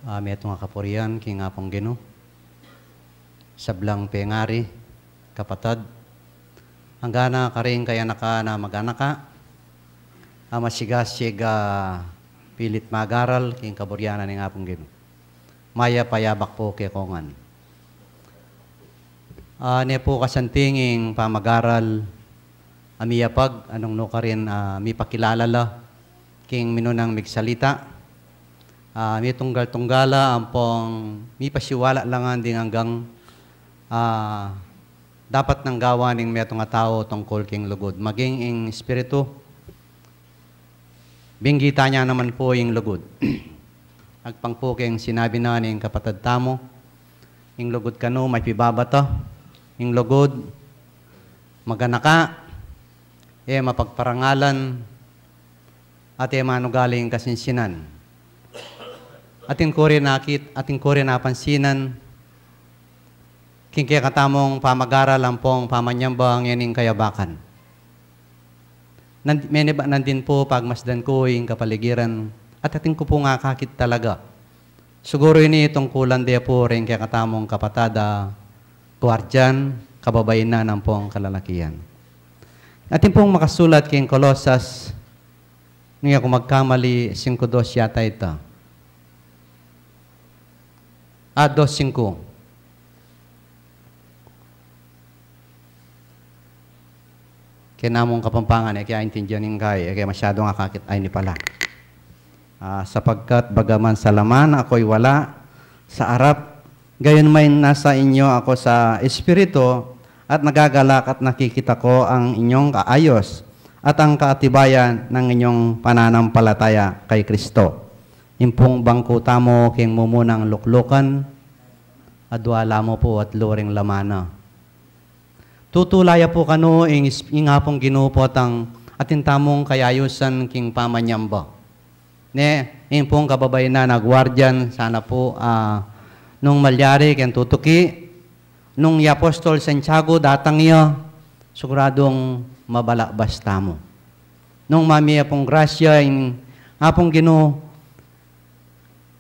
Ah, metung a kapurian king Apung Ginu. Sablang pengari, kapatad, anggana karing kayanakan a maganaka a masigasig a pilit mag-aral king kaburian ning Apung Ginu. Mayap a yabak pu kekongan. Ah, ne pu kasanting ing pamag-aral a miyapag, a nung nukarin, ah, mipakilala la king minunang migsalita. Ah, mitunggal-tunggala ampong mipasiwala la ngan ding anggang, ah, dapat nang gawan ning metung a tau tungkul king lugud. Maging ing espiritu, binggitan ya naman pu ing lugud. Agpang pu king sinabi na ning kapatad tamu, ing lugud kanu mapibabata, ing lugud maganaka, e mapagparangalan, at e manugaling kasinsinan. Atin ku rin akit-, atin ku rin apansinan king kekatamung pamag-aral ampong pamanyamba ngening kayabakan. Nan-, menibat nandin pu pagmasdan ku ing kapaligiran at atin ku pung akakit talaga. Siguru ini tungkulan de pu ring kekatamung kapatad a guardian, kababainan ampong kalalakian. Atin pung makasulat king Kolosas, nung e ku magkamali, singku dos yata ita. Ah, dos singku. Keng namung Kapampangan, e ke aintindian ing kai, e ke masyadung akakit, ay, ini pala. Ah, sapagkat bagaman salaman ako'y wala sa arap, gayon man nasa inyo ako sa espiritu, at nagagalak at nakikita ko ang inyong kaayos, at ang kaatibayan ng inyong pananampalataya kay Kristo. Ing pung bangku tamu king mumunang luklukan, adwa la mu pu at luring laman na. Tutula ya pu kanu ing, ing Apung Ginu pu at ang atin tamung kayayusan king pamanyamba. Ne, ing pung kababainan a guardian, sana pu, ah, nung malyari keng tutuki, nung i Apostol Santiago datang ya, siguradung mabalakbas tamu. Nung mamie pung grasya ing Apung Ginu,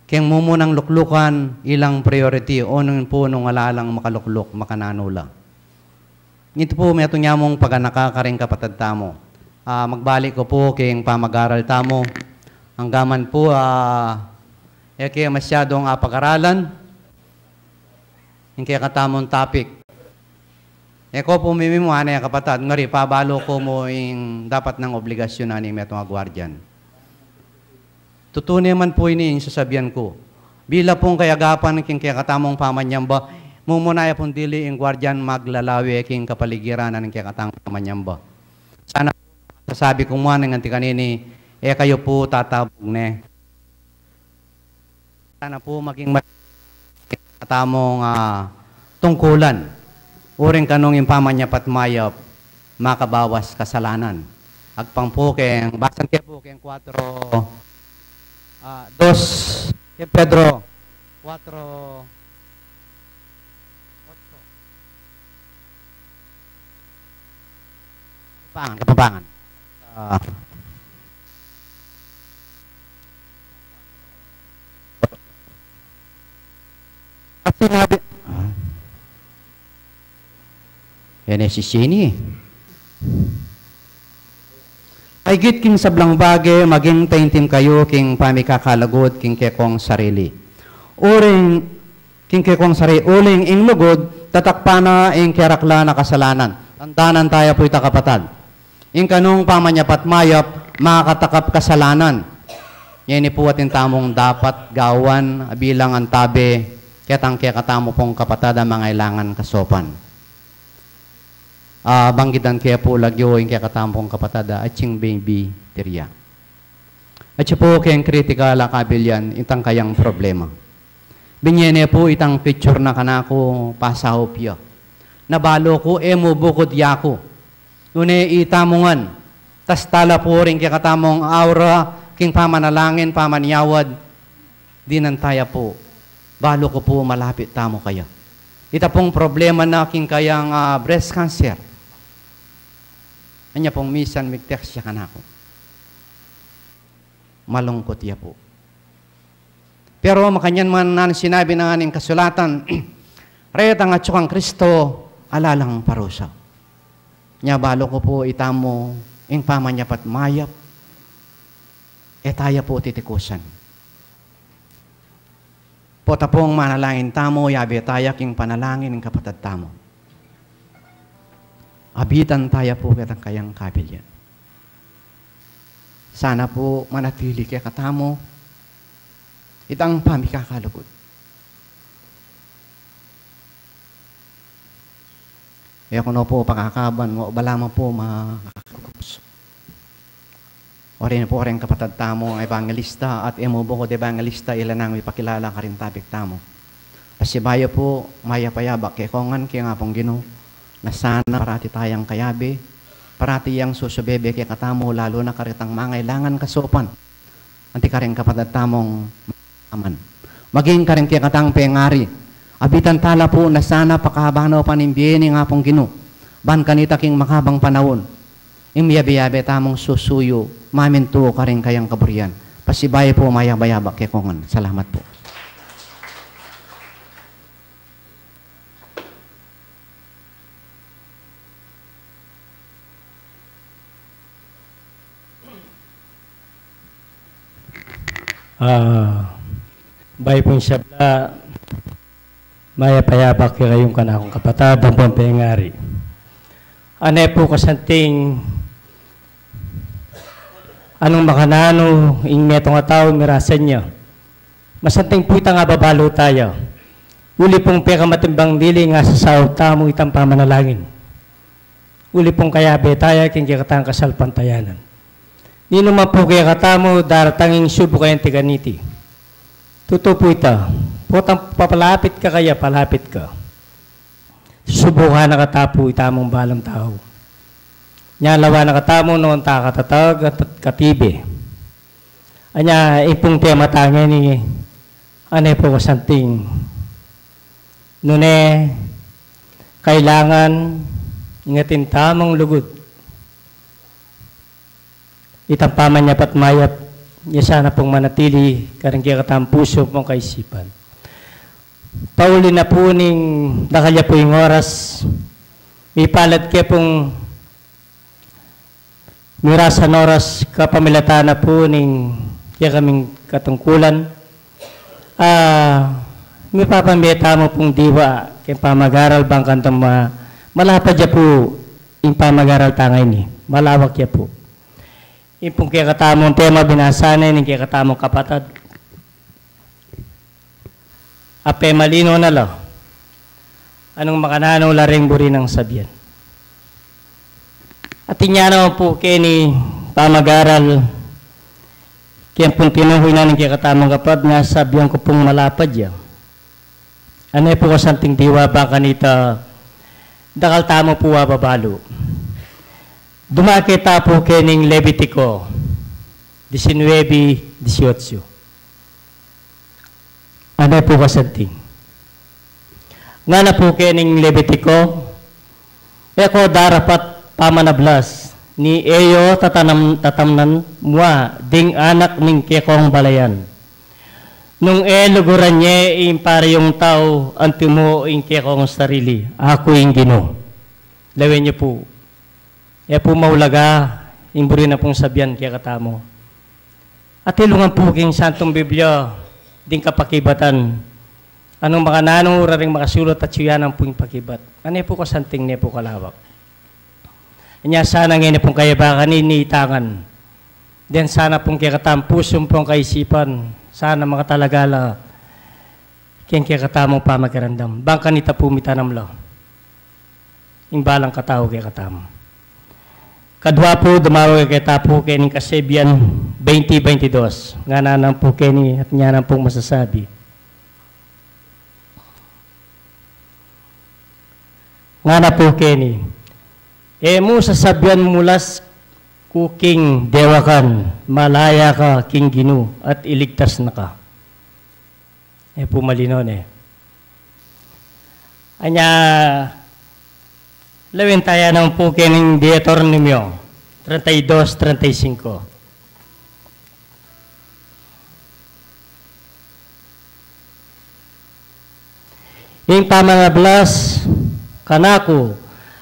keng mumunang luklukan, ilang priority, o nung pu nung ala lang makalukluk, makananu la. Ngitu pu, metung ya mung paganaka karing kapatad tamu. Ah, magbalik ku pu king pamag-aral tamu. Anggaman pu, ah, e ke masyadung apag-aralan ing kekatamung topic. E ko pu mimimu, ane, kapatad, ngari pabalu ku mu ing dapat nang obligasyun na ning metung a guardian. Tutu ne man pu ini ing sasabian ku. Bila pung kayagapan king kekatamung pamanyamba, mumuna ya pung dili ing guardian maglalawe king kapaligiran na ning kekatamung pamanyamba. Sana pu, sasabi ku mu ning anti kanini, e kayu pu tatabug ne. Sana pu maging mat-, katamung, ah, tungkulan. Uring kanung ing pamanyapat mayap, makabawas kasalanan. Agpang pu keng, basan ke pu keng kuatro, ah, dos, keng Pedro, kuatro, otso. Kapampangan, Kapampangan. Ah. At sinabi, ah. Yan e si Sini. Aigit king sablang bage, maging taimtim kayu king pamikakalugud king kekong sarili. Uling king kekong sarili, uling ing lugud, tatakpan na ing keraklan a kasalanan. Tandanan taya pu ita, kapatad. Ing kanung pamanyapat mayap, makatakap kasalanan. Ngeni pu atin tamung dapat gawan, bilang antabe, ketang kekatamu pung kapatad a mangailangan kasaupan. Ah, banggitan ke pu lagyu ing kekatamu pung kapatad a atsing baby tirya. Atsu pu keng kritikal a kabilyan itang kayang problema. Binie ne pu itang picture na kanaku, pasaup ya. Na balu ku, e mu bukud yaku. Nune ita mu ngan, tas tala pu ring kekatamung aura king pamanalangin, pamanyawad, dinan taya pu. Balu ku pu malapit tamu kaya. Ita pung problema na king kayang, ah, breast cancer. Anya pung misan mig-text ya kanaku. Malungkut ya pu. Pero makanyan man nang sinabi na ning kasulatan, retang atsu kang Kristo, ala lang parusa. Nya balu ku pu ita mu ing pamanyapat mayap, e taya pu titikusan. Pota pung manalangin tamu, yabe taya king panalangin ning kapatad tamu. Abitan taya pu ketang kayang kabilyan. Sana pu manatili kekatamu itang pamikakalugud. E ku no pu pakakaban, o balamu pu ma-, Orin pu reng kapatad tamung ebangelista at e mu bukud ebangelista, ila nang mipakilala karing topic tamu. Pasibayu pu, mayap a yabak kekongan king Apung Ginu, na sana parati tayang kayabe, parati yang susubebe kekatamu, lalu na karetang mangailangan kasaupan. Anti karing kapatad tamung aman. Maging karing kekatang pengari. Abitan tala pu na sana pakahaba na pa ning bie ning Apung Ginu. Ban kanita king makabang panaun, ing miyabe-yabe tamung susuyu, mamintu karing kayang kaburian. Pasibayu pu, mayap a yabak kekongan. Salamat pu. Ah, bayu pung sabla, mayap a yabak kekayung kanakung kapatad, ampong pengari. Ane pu kasanting, anung makananu ing metung a tau, mirasan ya. Masanting pu itang ababalu taya. Uli pung pekamatimbang dili ing asasaup tamu, itang pamanalangin. Uli pung kayabe taya king kekatang kasalpantayanan. Ninu man pu kekatamu daratang ing subuk a anti kaniti. Tutu pu ita, potang papalapit ka kaya palapit ka. Subukan na katamu pu itamung balang tau. Nyalawan na katamu nung ta katatag at katibe. Anya, ipung tema ta ngeni, ane pu kasanting. Nune, kailangan, ingatin tamung lugud. Itang pamanyapat mayap, ya sana pung manatili, karing kekatang pusu pung kaisipan. Pauli na pu ning dakal ya pu ing oras, mipalad ke pung mirasan oras kapamilatan na pu ning kekaming katungkulan. Ah, mipapameta mu pung diwa keng pamagaral bang kanita ma-, malapad ya pu ing pamagaral ta ngeni. Malawak ya pu. Ipung kekatamung tema binasa ne ning kekatamung kapatad. Ape malino na la. Anung makananu la reng buri nang sabian. Atin ya naman pu keni pamagaral, keng pung tinuhuy na ning kekatamung kapatad, sabian ku pung malapad ya. Ane pu kasanting diwa bang kanita, dakal tamu pu ababalu. Dumake ta pu kening Levitiko diecinuebe dieciocho. Ane pu kasanting. Ngana pu kening Levitiko, e ko darapat pamanablas, ni e yo tatanam-, tatamnan mua ding anak ning kekong balayan. Nung e luguran ye ing parayung tau, antimo ing kekong sarili, aku ing Ginu. Lawen ye pu. E pu maulaga ing buri na pung sabian kekatamu. Atilungan pu king Santung Biblia ding kapakibatan. Anung makananu, raring makasulat at suyanan pu ing pakibat. Ane pu kasanting, ne pu kalawak. Anya sana ngeni pung kayabakan ini itangan. Den sana pung kekatamung pusu, pung kaisipan, sana makatalagala keng kekatamung pamakiramdam. Bang kanita pu mitanam la ing balang katau kekatamu. Kadua pu, dumawa keta pu keni king Kasebian twenty twenty-two. Ngana na pu keni at nya na pung masasabi. Ngana pu keni, e mu sasabian mulas ku king dewakan, malaya ka king Ginu at iligtas na ka. E pu malino ne. Anya, lawen taya naman pu kening Deuteronomio treinta y dos, treinta y cinco. Ing pamanablas kanaku,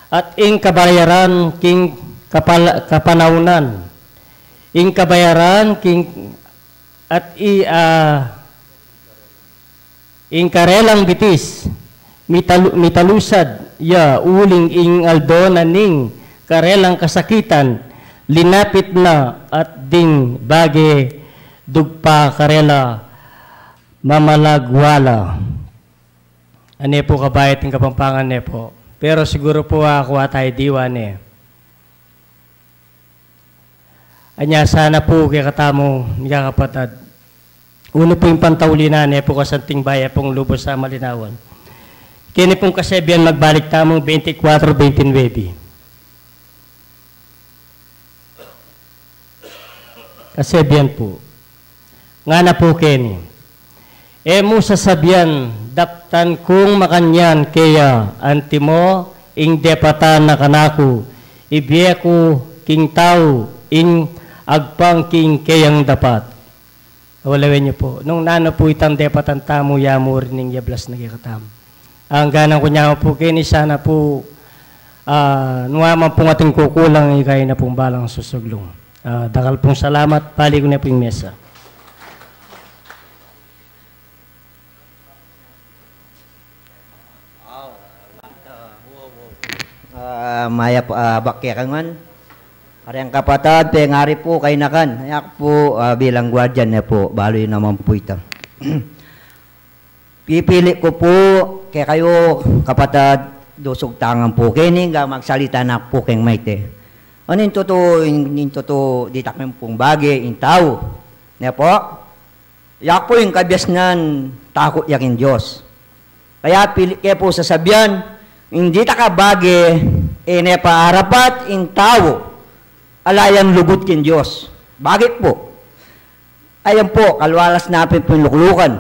at ing kabayaran king kapal-, kapanaunan, ing kabayaran king at i-, ah, ing karelang bitis, mitalu-, mitalusad ya uling ing aldo na ning karelang kasakitan, linapit na at ding bage dugpa karela mamalagwala. Ane pu kabayat ing Kapampangan ne pu. Pero siguru pu, ah, kuwa tayu diwa ne. Anya sana pu kekatamu, mikakapatad. Unu pu ing pantauli na, ne pu kasanting baya pung lubus a malinawan. Keni pung Kasebian magbalik tamu, twenty-four, twenty-nine. Kasebian pu. Ngana pu keni, e mu sasabian, daptan kung makanyan keya, antimo ing depatan na kanaku, ibie ku king tau ing agpang king keyang dapat. Lawen ye pu, nung nanu pu itang depatan tamu, ya mu rin ing yablas na kekatamu. Angganan ku nyaman pu keni sana pu, ah, nung aman pung ating kukulang, ika na pung balang susuglung. Ah, dakal pung salamat, balik ku ne pu ing mesa. Ah, mayap, ah, bake kangan. Karing kapatad, pengari pu, kainakan. Aku pu, ah, bilang guardian ne pu, balu yu naman pu ita. Pipili ku pu kekayu, kapatad, Dusug tangan pu keni, ga magsalita na pu keng maite. Anu ing tutu, ing, ing tutu, ditak meng pung bage, ing tau. Ne pu? Yak pu ing kabiasnan takut ya king Dios. Kaya pili ke pu sasabian, ing ditak a bage, e ne pa arapat ing tau, ala yang lugud king Dios. Bakit pu? Ayan pu, kalwalas na pin pu ing luklukan.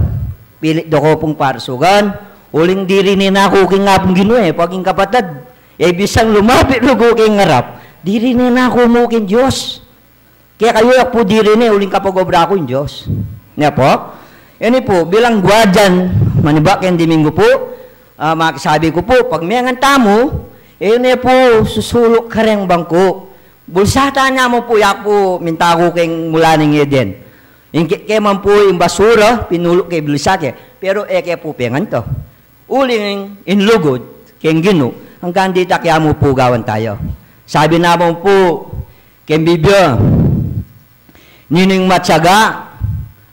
Pilit da ko pung parsugan, uling diri ne naku king Apung Ginu e, paging kapatad. E, bisang lumapit lugu king arap, diri ne naku mu king Dios. Kaya kayu yak pu diri ne, uling kapag-obra ku ing Dios. Ne pu? Ini pu, bilang guardian, manibat keng Domingo pu, ah, makisabi ku pu, pag mengan tamu, e ne pu susuluk kareng bangku. Bulsa ta ne mu pu, yak pu minta ku keng mula ning Eden. Ing ke, ke man pu ing basura, pinuluk ke bulsa ke. Pero e ke pu pengan to. Uling ing lugud keng Ginu, anggang ditak ya mu pu gawan tayu. Sabi namu pu keng Biblia, ninu ing matyaga,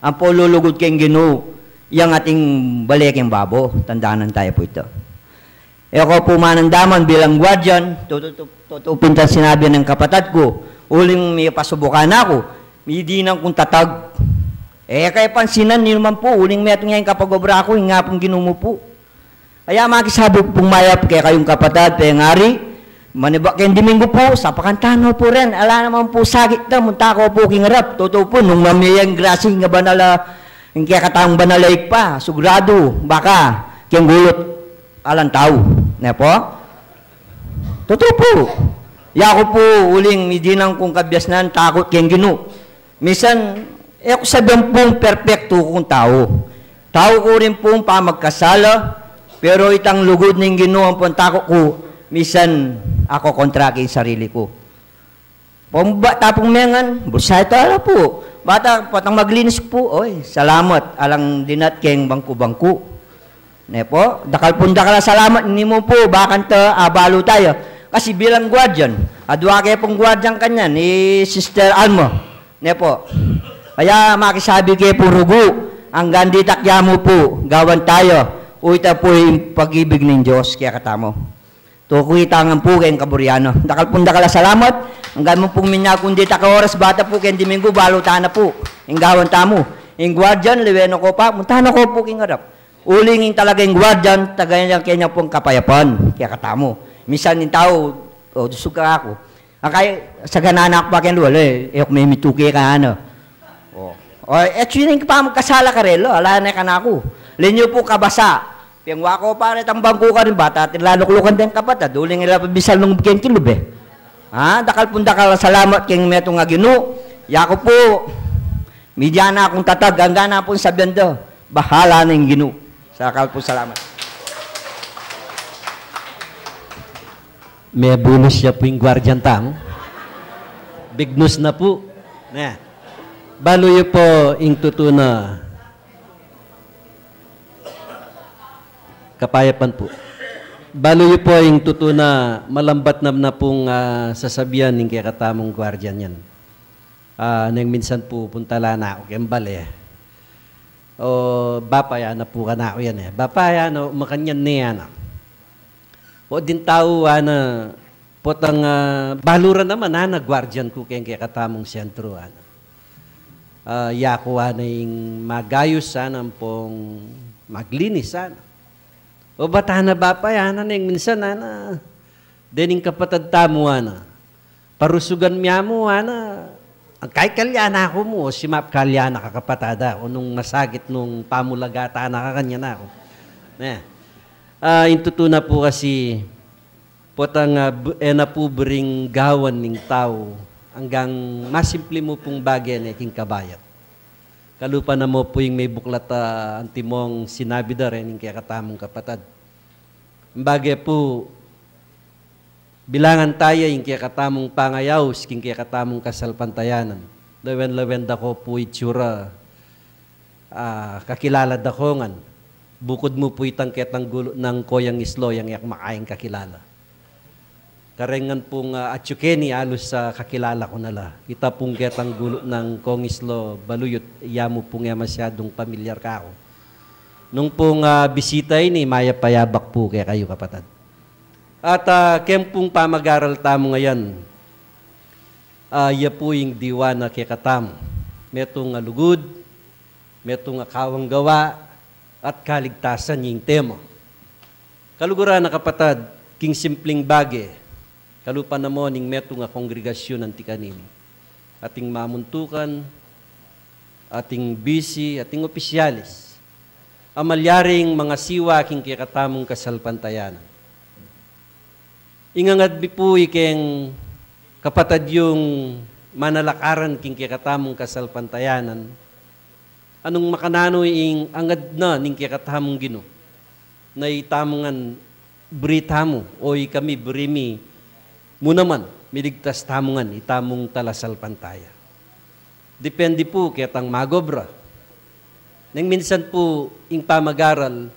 ampo lulugud keng Ginu, yang ating bale keng babo, tandanan tayu pu ita. E ko pu manandaman bilang guardian, tutu, tutu, tutu pu ing sinabi ning kapatad ku, uling mipasubukan na ku, midinan kung tatag. E ke pansinan, ninu man pu, uling metung ya ing kapag-obra ku, ing Apung Ginu mu pu. Kaya makisabi ku pung mayap kekayung kapatad, pengari, manibat keng Domingo pu, sapakan ta no pu ren, ala naman pu sakit ta, munta ko pu king arap, tutu pu, nung mamie ya ing grasya ning banal a, ing kekatamung banal a Ibpa, suguradu, baka, keng gulut, alang tau, ne pu? Tutu pu. Yaku pu, uling midinan kung kabiasnan takut keng Ginu. Minsan, e ku sabian pung perpektu kung tau. Tau ku rin pung pamagkasala, pero itang lugud ning Ginu ampong takut ku, minsan, akokontra king sarili ku. Pambat ta pung mengan, bulsa ita ala pu. Bata, potang maglinis pu, oy, salamat, alang dinat keng bangku-bangku. Ne pu, dakal pung dakal a salamat, ini mu pu, bakanta abalu tayu. Kasi bilang guardian, adwa ke pung guardian kanyan, i Sister Alma. Ne pu, kaya makisabi ke pu rugu, anggang ditak ya mu pu, gawan tayu, uy, ita pu ing pag-ibig ning Dios kekatamu. Tuku ita ngan pu keng kaburian na. Dakal pung dakal a salamat. Anggang mu pung minyakun ditak a oras, bata pu, keng Domingo, balu ta na pu. Ing gawan tamu. Ing guardian, liwen na ko pa, munta na ko pu king arap. Uling ing talagang guardian, taga kanya, kanya pung kapayapan, kekatamu. Minsan ing tau, o, dusug ka aku. Akay, sagana na aku pa keng lua, e, e ku memitu keka, anu. O. O, e, actually, ing pamagkasala karela, ala ne kanaku. Linyu pu kabasa. Pengwa ko pa retang bangku karin, bata, atin lanuklukan deng kapatad, uling ila pa bisal nung keng kilub e. Ha, dakal pung dakal a salamat keng metung a Ginu. Yaku pu, midinan na kung tatag, anggang na pung sabian da, bahala na ing Ginu. Dakal pung salamat. Mebulus ya pu ing guardian tamu. Big news na pu. Ne. Balu yu pu ing tutu na kapayapan pu. Balu yu pu ing tutu na malambat na, na pung, ah, sasabian ning kekatamung guardian yan. Ah, neng minsan pu punta la na aku keng bale. O, bapa, ya na pu kanaku yan e. Bapa, ya na, makanyan ne, ya na. O, ding tau, ana, potang, ah, balu ra naman, ana, guardian ku keng kekatamung sentru, ana. Ah, yaku, ana, ing magayus, ana, ampong maglinis, ana. O, bata na, bapa, ya na, neng minsan, ana, dening kapatad tamu, ana, parusugan mi ya mu, ana, ang kaikalya na aku mu, o simap kalya na kakapatad aku, nung masakit nung pamulagatan na kakanyan aku. Ne. Ah, ing tutu na pu kasi, potang, ah, b-, e na pu biring gawan ning tau, anggang masimpli mu pung bage ne king kabayat. Kalupa na mu pu ing mebuklat a antimong sinabi da reng kekatamung kapatad. Bage pu, bilangan taya ing kekatamung pangayaus king kekatamung kasalpantayanan. Lawen-lawen da ko pu itsura, ah, kakilala da ko ngan. Bukud mu pu itang ketang gulu nang Koyang Islo yang e ku makaing kakilala. Kareng ngan pung, ah, atyu keni alus, ah, kakilala ku na la. Ita pung ketang gulu nang Kong Islo Baluyut, ya mu pung e masyadung pamilyar kaku. Nung pung, ah, bisita ini, mayap a yabak pu kekayu kapatad. At, ah, keng pung pamagaral tamu ngayan, ah, ya pu ing diwa na kekatamu. Metung a lugud, metung a kawang gawa, at kaligtasan ing tema. Kaluguran a kapatad, king simpling bage, kalupa na mu ning metung a kongregasyun anti kanini. Ating mamuntukan, ating bisi, ating opisyales a malyaring mangasiwa king kekatamung kasalpantayanan. Ing angad mi pu ikeng kapatad yung manalakaran king kekatamung kasalpantayanan, anung makananu ing angad na ning kekatamung Ginu, na itamu ngan buri tamu, o ikami buri mi mu naman, miligtas tamu ngan, itamung talasalpantaya. Depende pu ketang magobra. Neng minsan pu ing pamagaral,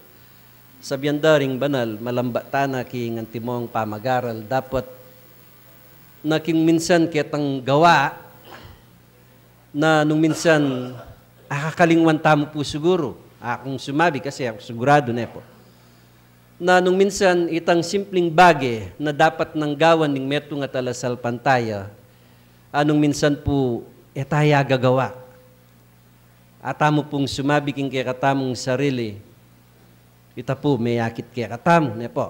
sabian da ring banal, malamba tana king antimong pamagaral, dapat na king minsan ketang gawa, na nung minsan, akakalingwan tamu pu siguru, akung sumabi kasi aku siguradu, ne pu. Na nung minsan itang simpling bage na dapat nang gawan ning metung a talasalpantaya, a nung minsan pu e taya gagawa. Atamu pung sumabi king kekatamung sarili, ita pu meyakit kekatamu, ne pu.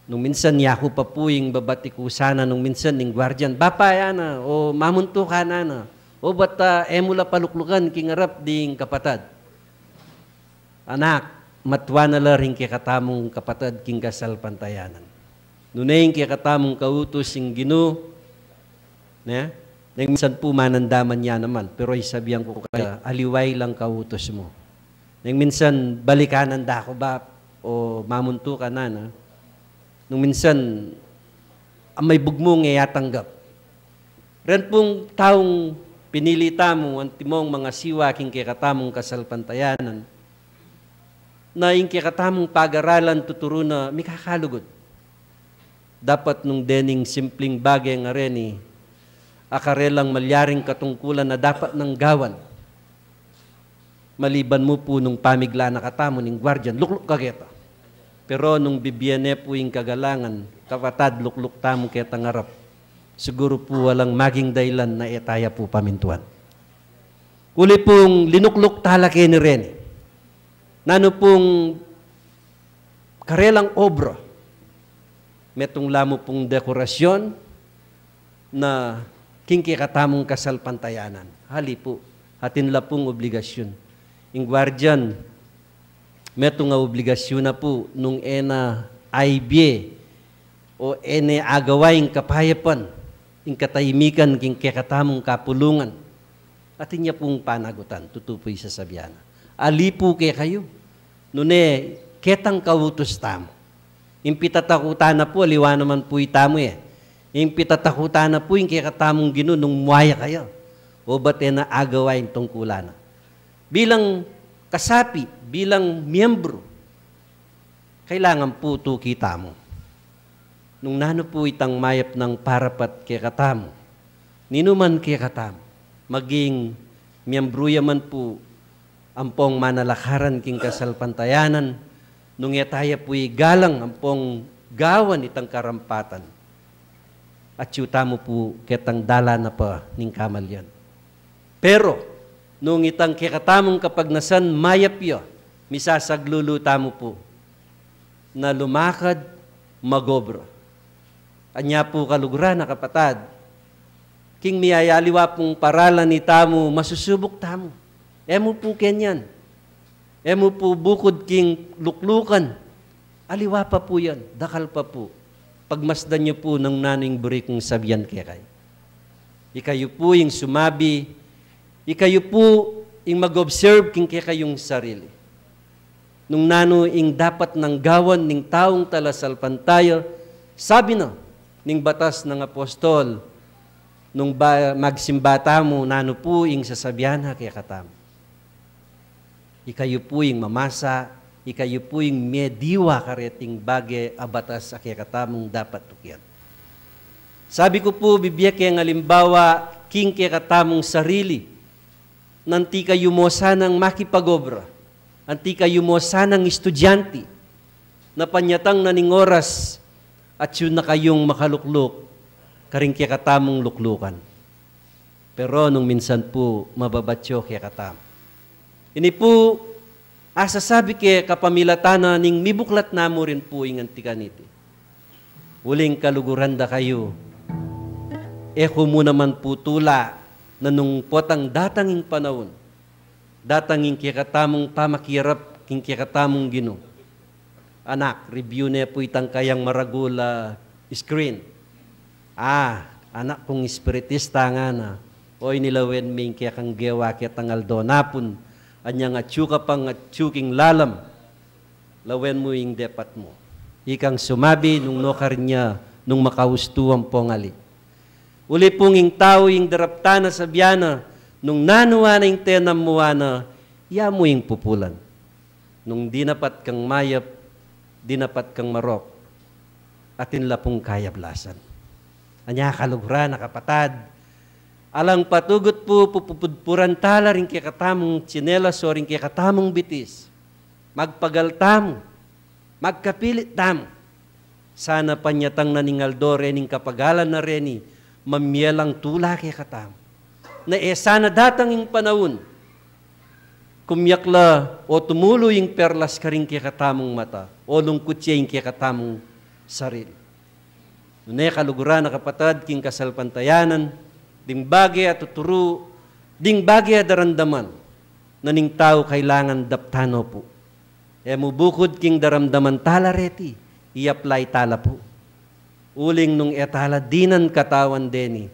Nung minsan yaku pa pu ing babati ku sana, nung minsan ning guardian, "Bapa," yana, o, "mamuntukan," yana, o, "Bat, ah, e mu la paluklukan king arap ding kapatad." Anak, matua na la ring kekatamung kapatad king kasalpantayanan. Nune ing kekatamung kautus ing Ginu, ne? Neng minsan pu manandaman ya naman, pero isabian ku kaya, aliwa ilang kautus mu. Neng minsan balikanan da ku ba, o mamuntukan na, na. Nung minsan, amay bugmung e atanggap. Ren pung taung pinili tamu, antimong mangasiwa king kekatamung kasalpantayanan, na ing kekatamung pagaralan tuturu na mikakalugud. Dapat nung dening simpling bage a reni, akarelang malyaring katungkulan na dapat nang gawan. Maliban mu pu nung pamigla na katamu ning guardian, lukluk ka keta. Pero nung bibie ne pu ing kagalangan, kapatad, lukluk tamu ketang arap, siguru pu alang maging daylan na e taya pu pamintuan. Uli pung linukluk tala keni reni. Nanu pung karelang obra, metung la mu pung dekorasyon na king kekatamung kasalpantayanan. Ali pu, atin la pung obligasyun. Ing guardian, metung a obligasyun na pu nung e na aibie o e ne agawa ing kapayapan, ing katahimikan king kekatamung kapulungan. Atin ya pung panagutan, tutu pu ing sasabian na, "Ali pu kekayu, nune ketang kautus tamu." Ing pitatakutan na pu, aliwa naman pu itamu e. Ing pitatakutan na pu, ing kekatamung Ginu, nung muaya kaya, o bat e na agawa ing tungkulan na. Bilang kasapi, bilang miyembru, kailangan pu tuki tamu. Nung nanu pu itang mayap nang parapat kekatamu, ninuman kekatamu, maging miyembru ya man pu ampong manalakaran king kasalpantayanan, nung e taya pu igalang ampong gawan itang karampatan, atyu tamu pu ketang dalan na pa ning kamalian. Pero, nung itang kekatamung kapagnasan mayap ya, misasaglulu tamu pu na lumakad, magobra. Anya pu kaluguran a kapatad, king miyayaliwa pung paralan itamu, masusubuk tamu. E mu pu kenyan. E mu pu bukud king luklukan. Aliwa pa pu yan, dakal pa pu. Pagmasdan yu pu nung nanu ing buri kung sabian kekayu. Ikayu pu ing sumabi, ikayu pu ing mag-observe king kekayung sarili. Nung nanu ing dapat nang gawan ning taung talasalpantaya, sabi na ning batas nang apostol, nung ba magsimba tamu, nanu pu ing sasabian na kekatamu. Ikayu pu ing mamasa, ikayu pu ing mediwa kareting bage a batas a kekatamung dapat tukian. Sabi ku pu, bibie keng alimbawa king kekatamung sarili, nanti kayu mu sanang makipag-obra, anti kayu mu sanang estudyante, na panyatang na ning oras, atyu na kayung makalukluk karing kekatamung luklukan. Pero nung minsan pu, mababatyu kekatamu. Ini pu, asasabi ke kapamilatan na ning mibuklat na mu rin pu ing anti kaniti. Uling kaluguran da kayu, e ku mu naman pu tula na nung potang datang ing panaun, datang ing kekatamung pamakirap king kekatamung Ginu. Anak, review ne pu itang kayang maragul a screen. Ah, anak kung espiritista ngana, oy, nilawen me ing kekang gewa ketang aldo napun, anyang atyu ka pang atyu king lalam, lawen mu ing depat mu. Ikang sumabi nung nukarin ya nung makaustu ampong ali. Uli pung ing tau ing daraptan na sabian na, nung nanu a na ing tenam mu a na, ya mu ing pupulan. Nung dinapat kang mayap, dinapat kang marok, atin la pung kayablasan. Anya kaluguran a kapatad, alang patugut pu pupupudpuran tala ring kekatamung tsinelas o ring kekatamung bitis. Magpagal tamu, magkapilit tamu. Sana panyatang na ning aldo rening kapagalan na reni, mamye lang tula kekatamu. Na e sana datang ing panaun, kumyak la o tumulu ing perlas karing kekatamung mata, o lungkut ya ing kekatamung sarili. Nune kaluguran a kapatad king kasalpantayanan, ding bage a tuturu, ding bage a daramdaman, na ning tau kailangan daptan no pu. E mu bukud king daramdaman tala reti, i-apply tala pu. Uling nung e tala dinan katawan deni,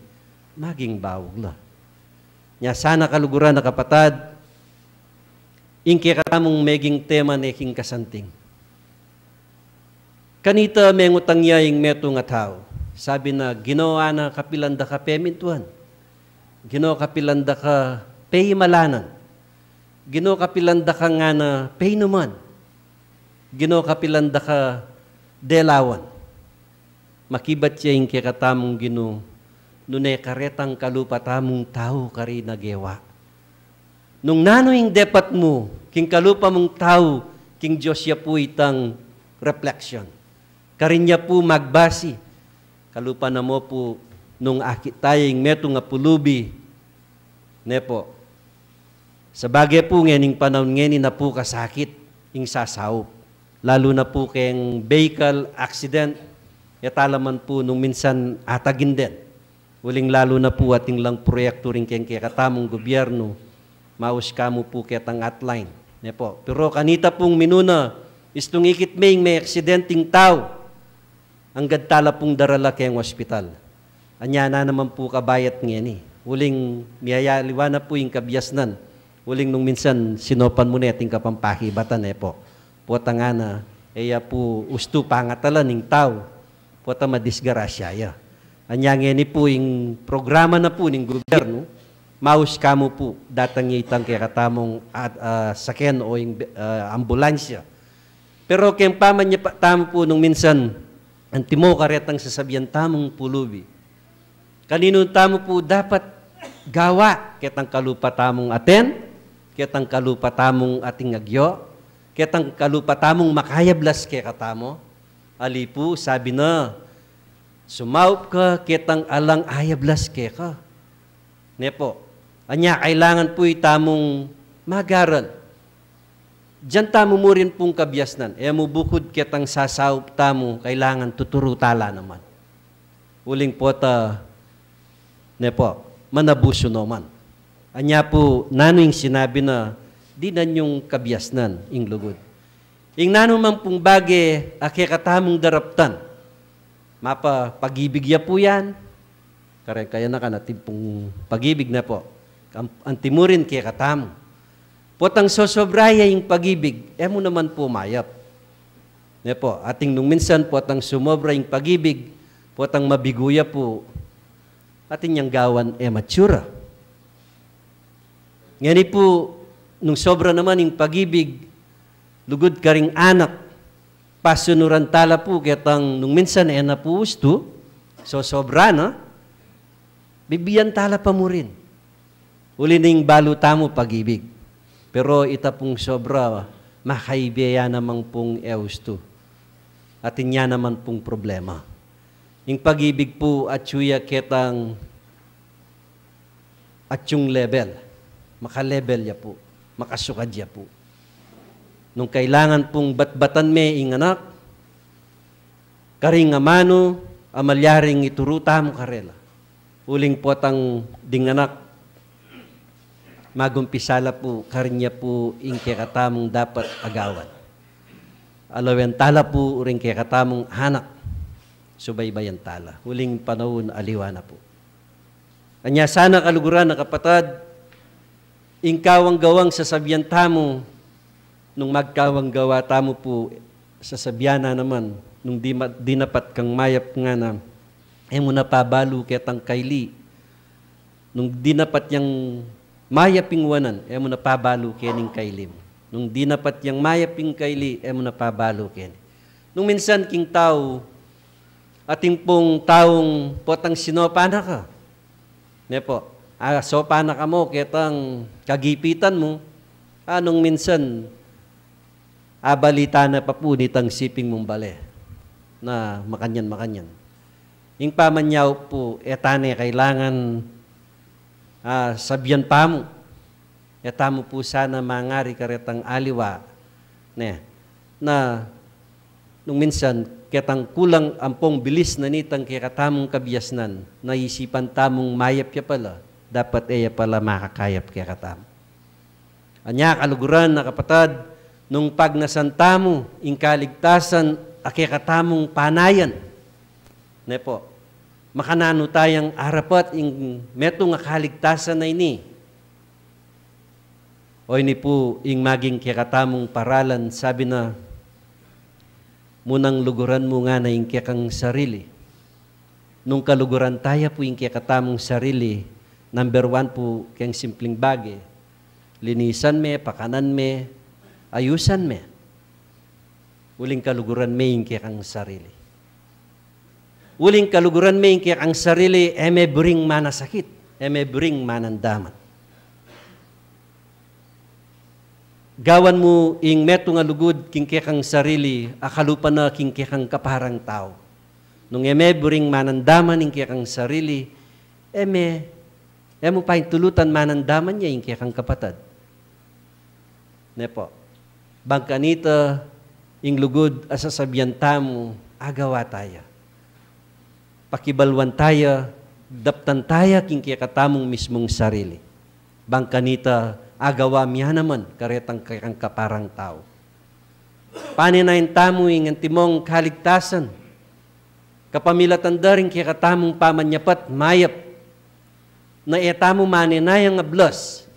maging baug la. Nya sana kaluguran a kapatad, ing kekatamung meging tema ne king kasanting. Kanita mengutang ya ing metung a tau. Sabi na, Ginu, ana, kapilan da ka pemintuan? Ginu, kapilan da ka peimalanan? Ginu, kapilan da ka ngana peinuman? Ginu, kapilan da ka delawan? Makibat ya ing kekatamung Ginu, nune karetang kalupa tamung tau karin a gewa. Nung nanu ing depat mu king kalupa mung tau, king Dios ya pu itang reflection. Karin ya pu magbasi. Kalupa na mu pu nung akit taya ing metung a pulubi, ne pu. Sabage pu ngening panaun ngeni na pu kasakit ing sasaup. Lalu na pu keng vehicle accident, e tala man pu nung minsan atagin den. Uling lalu na pu atin lang proyektu ring keng kekatamung gobyernu, maus ka mu pu ketang hotline. Ne pu. Pero kanita pung minuna, istung ikit me ing me-aksidenteng tau, anggad tala pung darala keng ospital. Anya na naman pu kabayat ngeni. Uling miyayaliwa na pu ing kabiasnan. Uling nung minsan sinopan mu ne atin kapampakibatan, e pu. Pota ngana, e ya pu ustu pangatalan ing tau. Pota madisgrasya ya. Anya ngeni pu ing programa na pu ning gobyernu, maus ka mu pu, datang ya itang kekatamung at, ah, saken o ing, ah, ambulansya. Pero keng pamanyapat tamu pu nung minsan, antimo karetang sasabian tamung pulubi. Kaninu tamu pu dapat gawa, ketang kalupa tamung aten, ketang kalupa tamung ating agyo, ketang kalupa tamung makayablas kekatamu? Ali pu, sabi na, sumaup ka ketang alang ayablas keka. Ne pu. Anya kailangan pu itamung magaran. Dinan tamu mu rin pung kabiasnan. E mu bukud ketang sasaup tamu, kailangan tuturu tala naman. Uling pota, ne pu, manabusu naman. Anya pu, nanu ing sinabi na, dinan yung kabiasnan, ing lugud. Ing nanu man pung bage, a kekatamung daraptan. Mapa pag-ibig ya pu yan. Kareng kayanakan atin pung pag-ibig, ne pu. Am-, antimurin kekatamu. Potang sosobra ya ing pag-ibig, e mu naman pu mayap. Ne pu, atin nung minsan potang sumobra ing pag-ibig, potang mabigu ya pu, atin yang gawan e matsura. Ngeni pu, nung sobra naman ing pag-ibig, lugud karing anak, pasunuran tala pu ketang nung minsan e na pu ustu, sosobra na, bibian tala pa mu rin. Uli ning balu tamu pag-ibig. Pero ita pung sobra, makaibe ya naman pung e ustu. Atin ya naman pung problema. Ing pag-ibig pu atyu ya ketang atyung level. Maka-level ya pu, makasukad ya pu. Nung kailangan pung batbatan me ing anak, karing amanu a malyaring ituru tamu karela. Uling potang ding anak, magumpisa la pu karin ya pu ing kekatamung dapat agawan. Alawen tala pu uring kekatamung anak, subaybayan tala. Uling panaun aliwa na pu. Anya sana, kaluguran a kapatad, ing kawang-gawang sasabian tamu, nung magkawang-gawa tamu pu, sasabian na naman, nung di ma-, dinapat kang mayap ngana, e mu na pabalu ketang kaili. Nung dinapat yang mayap ing wanan, e mu na pabalu kening kaili mu. Nung dinapat yang mayap ing kaili, e mu na pabalu keni. Nung minsan king tau, atin pung taung potang sinopan na ka. Ne pu, a, sopan na ka mu ketang kagipitan mu, a, nung minsan, abalita na pa pu nitang siping mung bale na makanyan, makanyan. Ing pamanyaup pu, e ta ne kailangan, a, sabian pa mu. E tamu pu sana mangari karetang aliwa, ne, na nung minsan, ketang kulang ampong bilis na nitang kekatamung kabiasnan, na isipan tamung mayap ya pala, dapat e ya pala makakayap kekatamu. Anya, kaluguran a kapatad, nung pagnasan tamu ing kaligtasan a kekatamung panayan, ne pu, makananu tayang arapat ing metung a kaligtasan a ini? O ini pu ing maging kekatamung paralan, sabi na, munang luguran mu ngana ing kekang sarili. Nung kaluguran taya pu ing kekatamung sarili, number one pu keng simpling bage, linisan me, pakanan me, ayusan me. Uling kaluguran me ing kekang sarili. Uling kaluguran me ing kekang sarili, e me buring manasakit, e me buring manandaman. Gawan mu ing metung a lugud king kekang sarili, a kalupa na king kekang kaparang tau. Nung e me buring manandaman ing kekang sarili, e me, e mu paintulutan manandaman ya ing kekang kapatad. Ne pu. Bang kanita, ing lugud a sasabian tamu, agawa taya. Pakibaluan taya, daptan taya king kekatamung mismung sarili. Bang kanita, agawa mi ya naman karetang kekang kaparang tau. Panenayan tamu ing antimong kaligtasan, kapamilatan da ring kekatamung pamanyapat mayap, na e tamu manenayang ablas.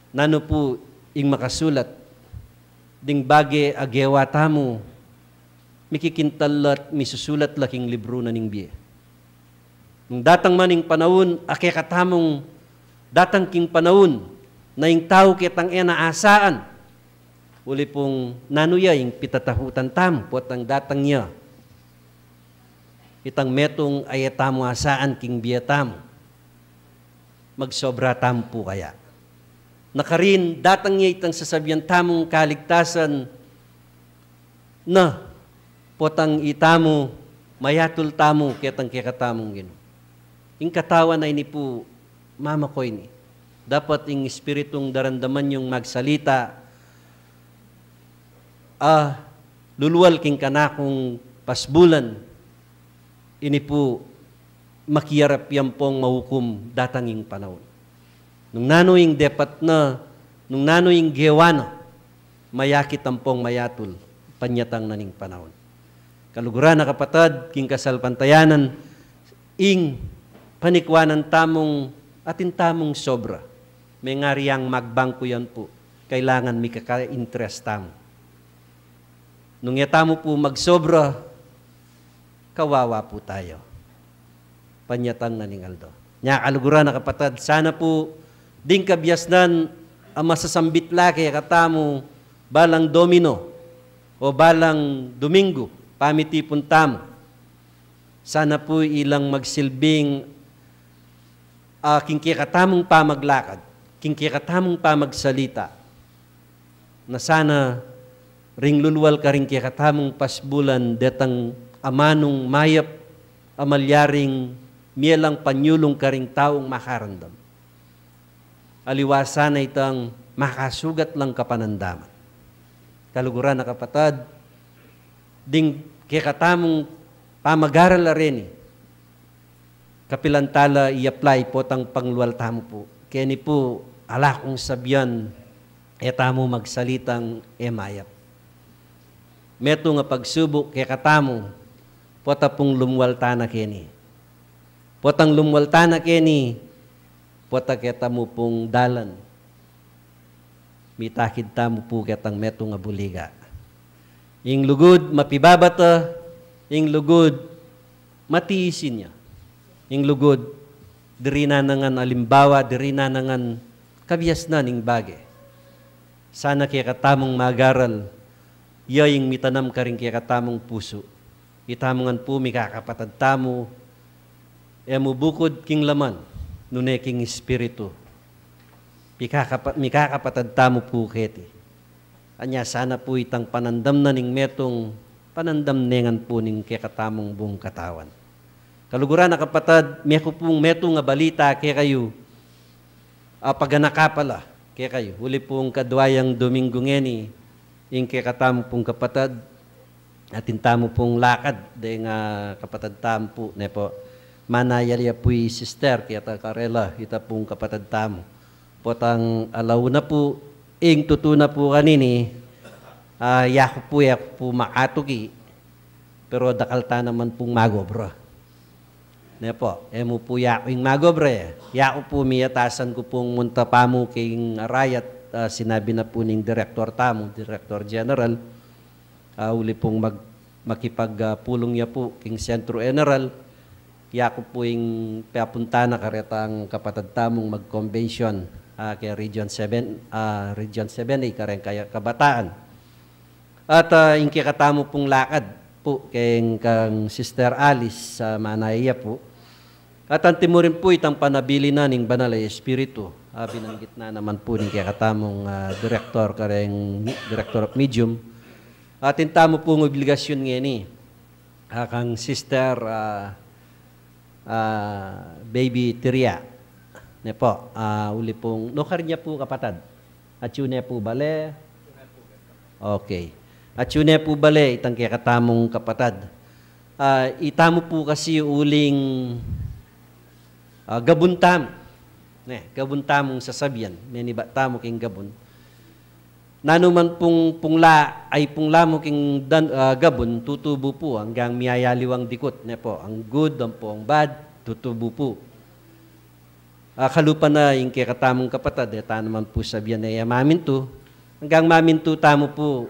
Nanu pu ing makasulat? Ding bage a gewa tamu, mikikintal la't misusulat la king libru na ning bie. Nung datang man ing panaun, a kekatamung datang king panaun, na ing tau ketang e na asaan. Uli pung nanu ya ing pitatahutan tamu, potang datang ya itang metung a e tamu asaan king bie tamu. Magsobra tamu pu kaya? Na karin, datang ya itang sasabian tamung kaligtasan na potang itamu, mayatul tamu ketang kekatamung Ginu. Ing katawan a ini pu, mama ko ini. Dapat ing Espiritung daramdaman yung magsalita, a lulual king kanakung pasbulan, ini pu makiyarap yang pong mahukum datang ing panaun. Nung nanu ing depat na, nung nanu ing gewa na, mayakit ampong mayatul, panyatang na ning panaun. Kaluguran a kapatad, king kasalpantayanan, ing panikwanan tamung atin tamung sobra. Mengari yang magbangku yan pu, kailangan mikaka-interest tamu. Nung e tamu pu magsobra, kawawa pu tayu. Panyatang na ning aldo. Nya kaluguran a kapatad, sana pu ding kabiasnan a masasambit la kekatamu balang Domino o balang Domingo, pamitipun tamu. Sana pu ilang magsilbing, a, king kekatamung pamaglakad, king kekatamung pamagsalita. Na sana ring lulual karing kekatamung pasbulan detang amanung mayap a malyaring mie lang panyulung karing taung makarandam. Aliwa sana itang makasugat lang kapanandaman. Kaluguran a kapatad, ding kekatamung pamagaral a reni, kapilan tala i-apply potang panglual tamu pu. Keni pu, ala kung sabian, e tamu magsalitang e mayap. Metung a pagsubuk kekatamu, pota pung lumual tana keni. Potang lumual tana keni, pota keta mu pung dalan. Mitakid tamu pu ketang metung a buliga. Ing lugud mapibabata, ing lugud matiisin ya. Ing lugud diri na nangan alimbawa, diri na nangan kabiasnan ing bage. Sana kekatamung magaral, ya ing mitanam karing kekatamung pusu. Itamu ngan pu mikakapatad tamu, e mu bukud king laman, nune king espiritu. Mikakapa-, mikakapatad tamu pu keti. Anya sana pu itang panandam na ning metung, panandam ne ngan pu ning kekatamung buung katawan. Kaluguran a kapatad, meku pung metung a balita kekayu, a paganaka pala kekayu. Uli pung kadwayang Dominggu ngeni, ing kekatamu pung kapatad, atin tamu pung lakad, deng, ah, kapatad tamu pu, ne pu. Manayal ya pu i sister, keta karela, ita pung kapatad tamu. Potang alauna pu, ing tutu na pu kanini, ah, yaku pu, yaku pu makatuki, pero dakal ta naman pung magobra. Ne pu, e mu pu yaku ing magobra e. Yaku pu miyatasan ku pung munta pamu king arayat, ah, sinabi na pu ning direktor tamu, Director General, ah, uli pung mag-, makipag, ah, pulung ya pu king Sentro General, yaku pu ing piapunta na karetang kapatad tamung mag-convention, ah, keng Region seven, ah, Region seven A, kareng kaya kabataan. At, ah, ing kekatamu pung lakad pu, keng kang Sister Alice, ah, manaya pu. At anti mu rin pu itang panabilin na ning Banal a Espiritu. Ah, binanggit na naman pu ning kekatamung, ah, direktor, kareng Director of Medium. At ing tamu pung obligasyon ngeni, ah, kang Sister, ah, ah, Baby Tiria. Ne pu, ah, uli pung, nukarin ya pu kapatad. Atyu ne pu bale. Okay. Atyu ne pu bale, itang kekatamung kapatad. Ah, itamu pu kasi uling, ah, gabun tamu. Ne, gabun tamung sasabian, menibat tamu king gabun. Nanu man pung, pung la, ay pung la mu king dan-, ah, gabun, tutubu pu, anggang miyayaliwang dikut, ne pu, ang good, ampong bad, tutubu pu. Ah, kalupa na ing kekatamung kapatad, e ta naman pu sabian ne ya mamintu. Anggang mamintu tamu pu,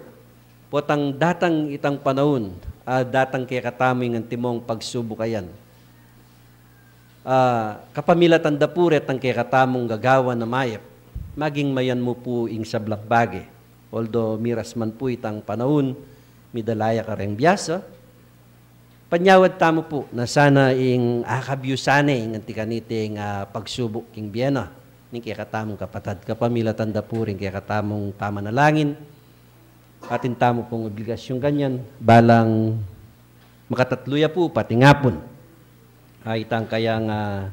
potang datang itang panaun, ah, datang kekatamu ing antimong pagsubukayan. Ah, kapamilatan da pu retang kekatamung gagawan a mayap, maging mayan mu pu ing sablang bage. Although miras man pu itang panaun, midala ya kareng biasa, panyawad tamu pu, na sana ing akabiusan ne ing anti kaniting, ah, pagsubuk king bie na ning kekatamung kapatad, kapamilatan da pu ring kekatamung pamanalangin, atin tamu pung obligasyun kanyan, balang makatatlu ya pu, pati ngapun. Ah, itang kayang, ah,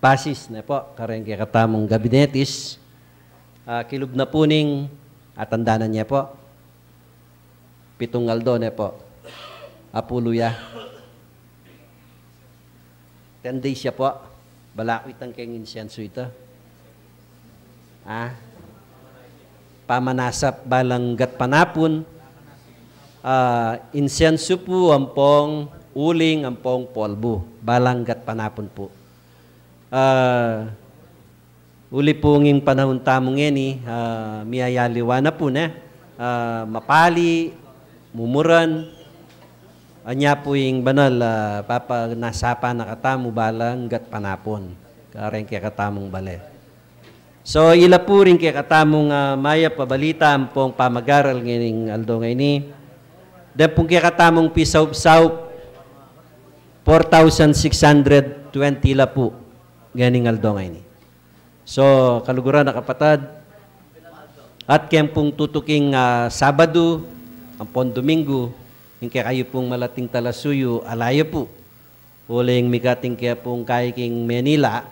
pasis, ne pu, kareng kekatamung gabinetis, ah, kilub na pu ning atandanan ya pu. Pitung aldo, ne pu. Apulu ya. Ten days ya pu. Balaku itang keng insensu ita. Ah? Pamanasap balang gatpanapun. Ah, insensu pu ampong uling ampong polbu. Balang gatpanapun pu. Ah, uli pu nging panahun tamu ngeni, ah, miyayaliwa na pu, ne? Ah, mapali, mumuran, anya pu ing banal, ah, papanasapa na katamu balang gatpanapun. Kareng kekatamung bale. So, ila pu ring kekatamung, ah, mayap a balita ampong pamagaral ngening aldo ngeni. Deng pung kekatamung pisaup-saup, four thousand six hundred twenty la pu ngening aldo ngeni. So, kaluguran a kapatad, at keng pung tutuking, ah, Sabadu ampong Domingu, Ing kekayu pung malating talasuyu, ala ya pu. Uling mikating ke pung kayi king Manila,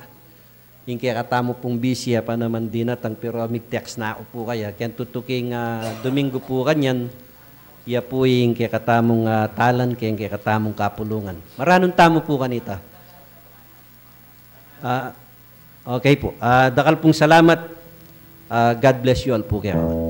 ing kekatamu pung bisi ya pa naman dinatang, pero mig-text na ku pu kaya. Keng tutuking, ah, Domingo pu kanyan, ya pu ing kekatamung, ah, talan, keng kekatamung kapulungan. Maranun tamu pu kanita. Ah, okay pu. Ah, dakal pung salamat. Ah, God bless you all pu kekayu.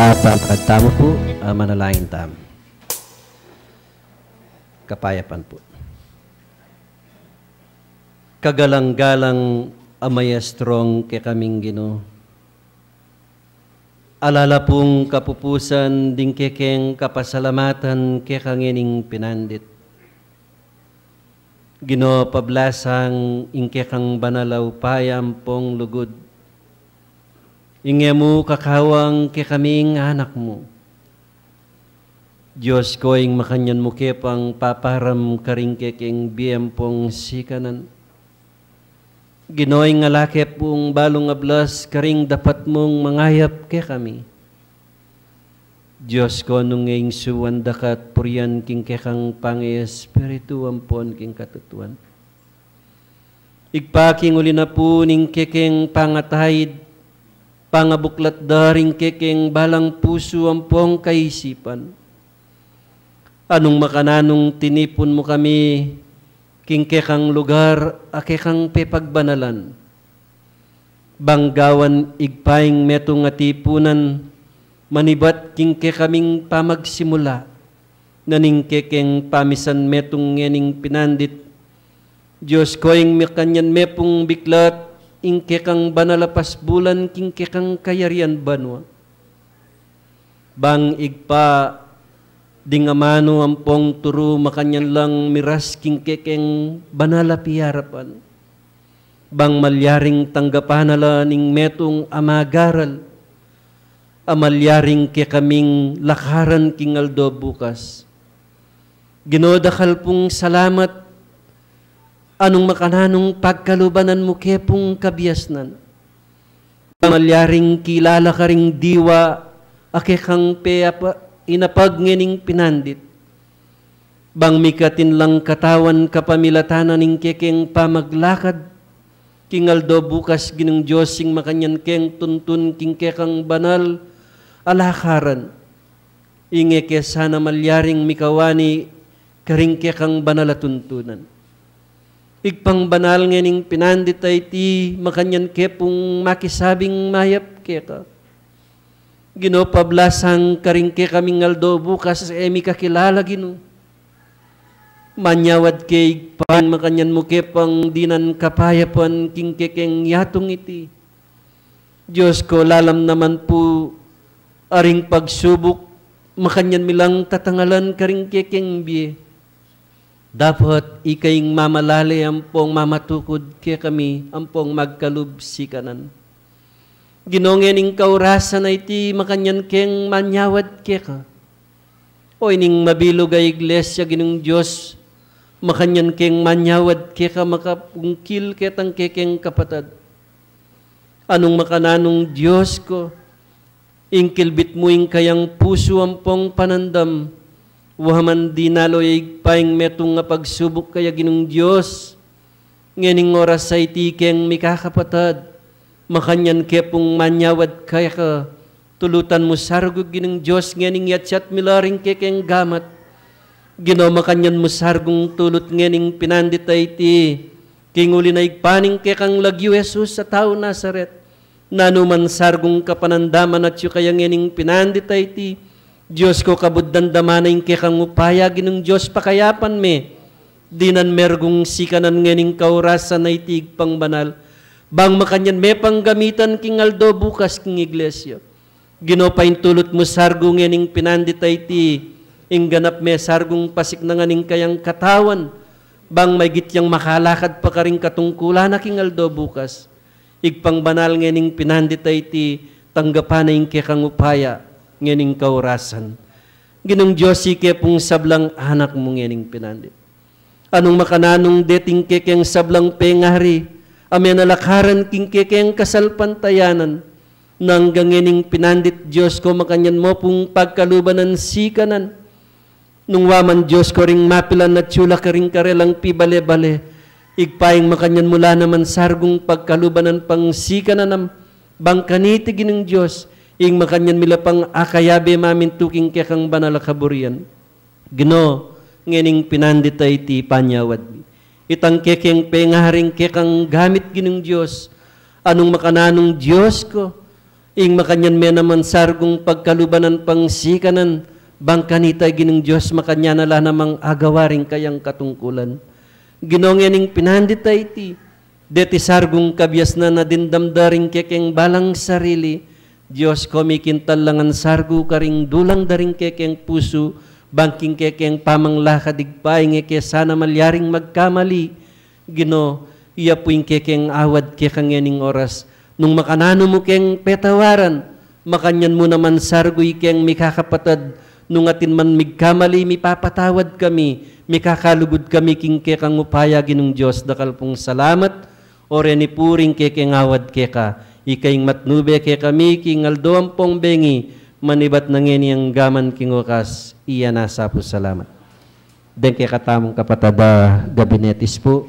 At, ah, pagtamu pu, ah, manalangin tamu. Kapayapan pu. Kagalang-galang a Maestro, ing kekaming Ginu. Ala la pung kapupusan ding kekeng kapasalamatan keka ngening pinandit. Ginu, pablasang ing kekang banal a upaya ampong lugud. Ing e mu kakawang kekaming anak mu. Dios ko, ing makanyan mu ke pang paparam karing kekeng bie ampong sikanan. Ginu, ing ala ke pung balung ablas karing dapat mung mangayap kekami. Dios ko, nung e ing suan da ka at purian king kekang pange-espiritu ampon king katutuan. Ibpa, king uli na pu ning kekeng pangataid, pangabuklat da ring kekeng balang pusu ampong kaisipan. Anung makananung tinipun mu kami king kekang lugar a kekang pepagbanalan. Bang gawan, Ibpa, ing metung a tipunan manibat king kekaming pamagsimula na ning kekeng pamisan metung ngening pinandit. Dios ko, ing makanyan me pung biklat ing kekang banal a pasbulan king kekang kayarian banua. Bang Ibpa, ding amanu ampong turu makanyan lang miras king kekeng banal a piyarapan. Bang malyaring tanggapan na la ning metung a magaral a malyaring kekaming lakaran king aldo bukas. Ginu, dakal pung salamat, anung makananung pagkalubanan mu ke pung kabiasnan. Bang malyaring kilala karing diwa a kekang peapa-, inapag ngening pinandit. Bang mikatin lang katawan kapamilatan na ning kekeng pamaglakad king aldo bukas, Ginung Dios, ing makanyan keng tuntun king kekang banal a lakaran. Ing e ke sana malyaring mikawani karing kekang banal a tuntunan. Ibpang banal, ngening pinandit a iti, makanyan ke pung makisabing mayap keka. Ginu, pablasang karing kekaming aldo bukas e mi kakilala, Ginu. Manyawad ke, Ibpa, ing makanyan mu ke pang dinan kapayapan king kekeng yatung iti. Dios ko, lalam naman pu a ring pagsubuk, makanyan mi lang tatangalan karing kekeng bie. Dapot ika ing mamalale ampong mamatukud kekami ampong magkalub sikanan. Ginu, ngening kaurasan a iti, makanyan keng manyawad keka. O ining mabilug a iglesia, Ginung Dios, makanyan keng manyawad keka makapungkil ketang kekeng kapatad. Anung makananung, Dios ko, ing kilbit mu ing kayang pusu ampong panandam, wa man dinalo, Ibpa, ing metung a pagsubuk kaya, Ginung Dios. Ngening oras a iti keng mikakapatad, makanyan ke pung manyawad keka, tulutan mu sargu, Ginung Dios, ngening yatyat mi la ring kekeng gamat. Ginu, makanyan mu sargung tulut ngening pinandit a iti, king uli na, Ibpa, ning kekang lagyu, Jesus a tau Nazaret. Nanu man sargung kapanandaman atyu kaya ngening pinandit a iti, Dios ko, kabud damdaman na ing kekang upaya, Ginung Dios, pakayapan me. Dinan mergung sikanan ngening kaurasan a iti, Ibpang banal. Bang makanyan me pang gamitan king aldo bukas king iglesia. Ginu, paintulut mu sargu ngening pinandit a iti, ing ganap me sargung pasiknangan ing kayang katawan, bang maigit yang makalakad pa karing katungkulan na king aldo bukas. Ibpang banal, ngening pinandit a iti, tanggapan na ing kekang upaya ngening kaurasan. Ginung Dios, ike pung sablang anak mu ngening pinandit. Anung makananung deting kekeng sablang pengari a menalakaran king kekeng kasalpantayanan, nang ngening pinandit, Dios ko, makanyan mu pung pagkalubanan sikanan. Nung wa man, Dios ko, ring mapilan atyu la karing karelang pibale-bale, Ibpa, ing makanyan mu la naman sargung pagkalubanan pang sikanan, bang kaniti, Ginung Dios, ing makanyan mi la pang akayabe mamintu king kekang banal a kaburian. Ginu, ngening pinandit a iti, panyawad mi itang kekeng pengaring kekang gamit, Ginung Dios. Anung makananung, Dios ko, Ing makanyan me naman sargung pagkalubanan pang sikanan, bang kanita Ginung Dios makanyan na la namang agawa ring kayang katungkulan. Ginu, ngening pinandit a iti, deti sargung kabiasnan a dimdam da ring kekeng balang sarili, Dios ko, mikintal la ngan sargu karing dulang da ring kekeng pusu, bang king kekeng pamanglakad Ibpa, ing e ke sana malyaring magkamali. Ginu, iya pu ing kekeng awad keka ngening oras. Nung makananu mu keng petawaran, makanyan mu naman sargu ikeng mikakapatad, nung atin man migkamali, mipapatawad kami, mikakalugud kami king kekang upaya, Ginung Dios, dakal pung salamat, o reni pu ring kekeng awad keka, ika ing matnube kekami king aldo ampong bengi, manibat na ngeni anggaman king wakas, iya na sa pu salamat. Deng kekatamung kapatad a gabinetis pu,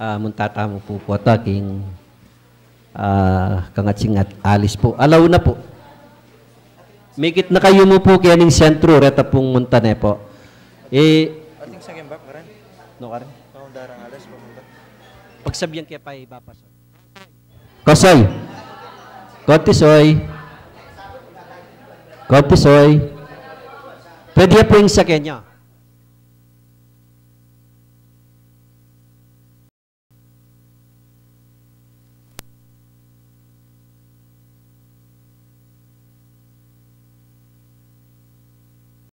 ah, munta tamu pu pota king, ah, kangatsing at alis pu. Alauna pu. Mikit na kayu mu pu kening sentru, reta pung munta ne pu. E, ating sa kembak, karen? No, karen? Oh, darang alas, pamunta. Pagsabian ke pa iba pa, sir. Kosoy. Konti, soy. Konti, soy. Pwede ya pu ing sa kenya.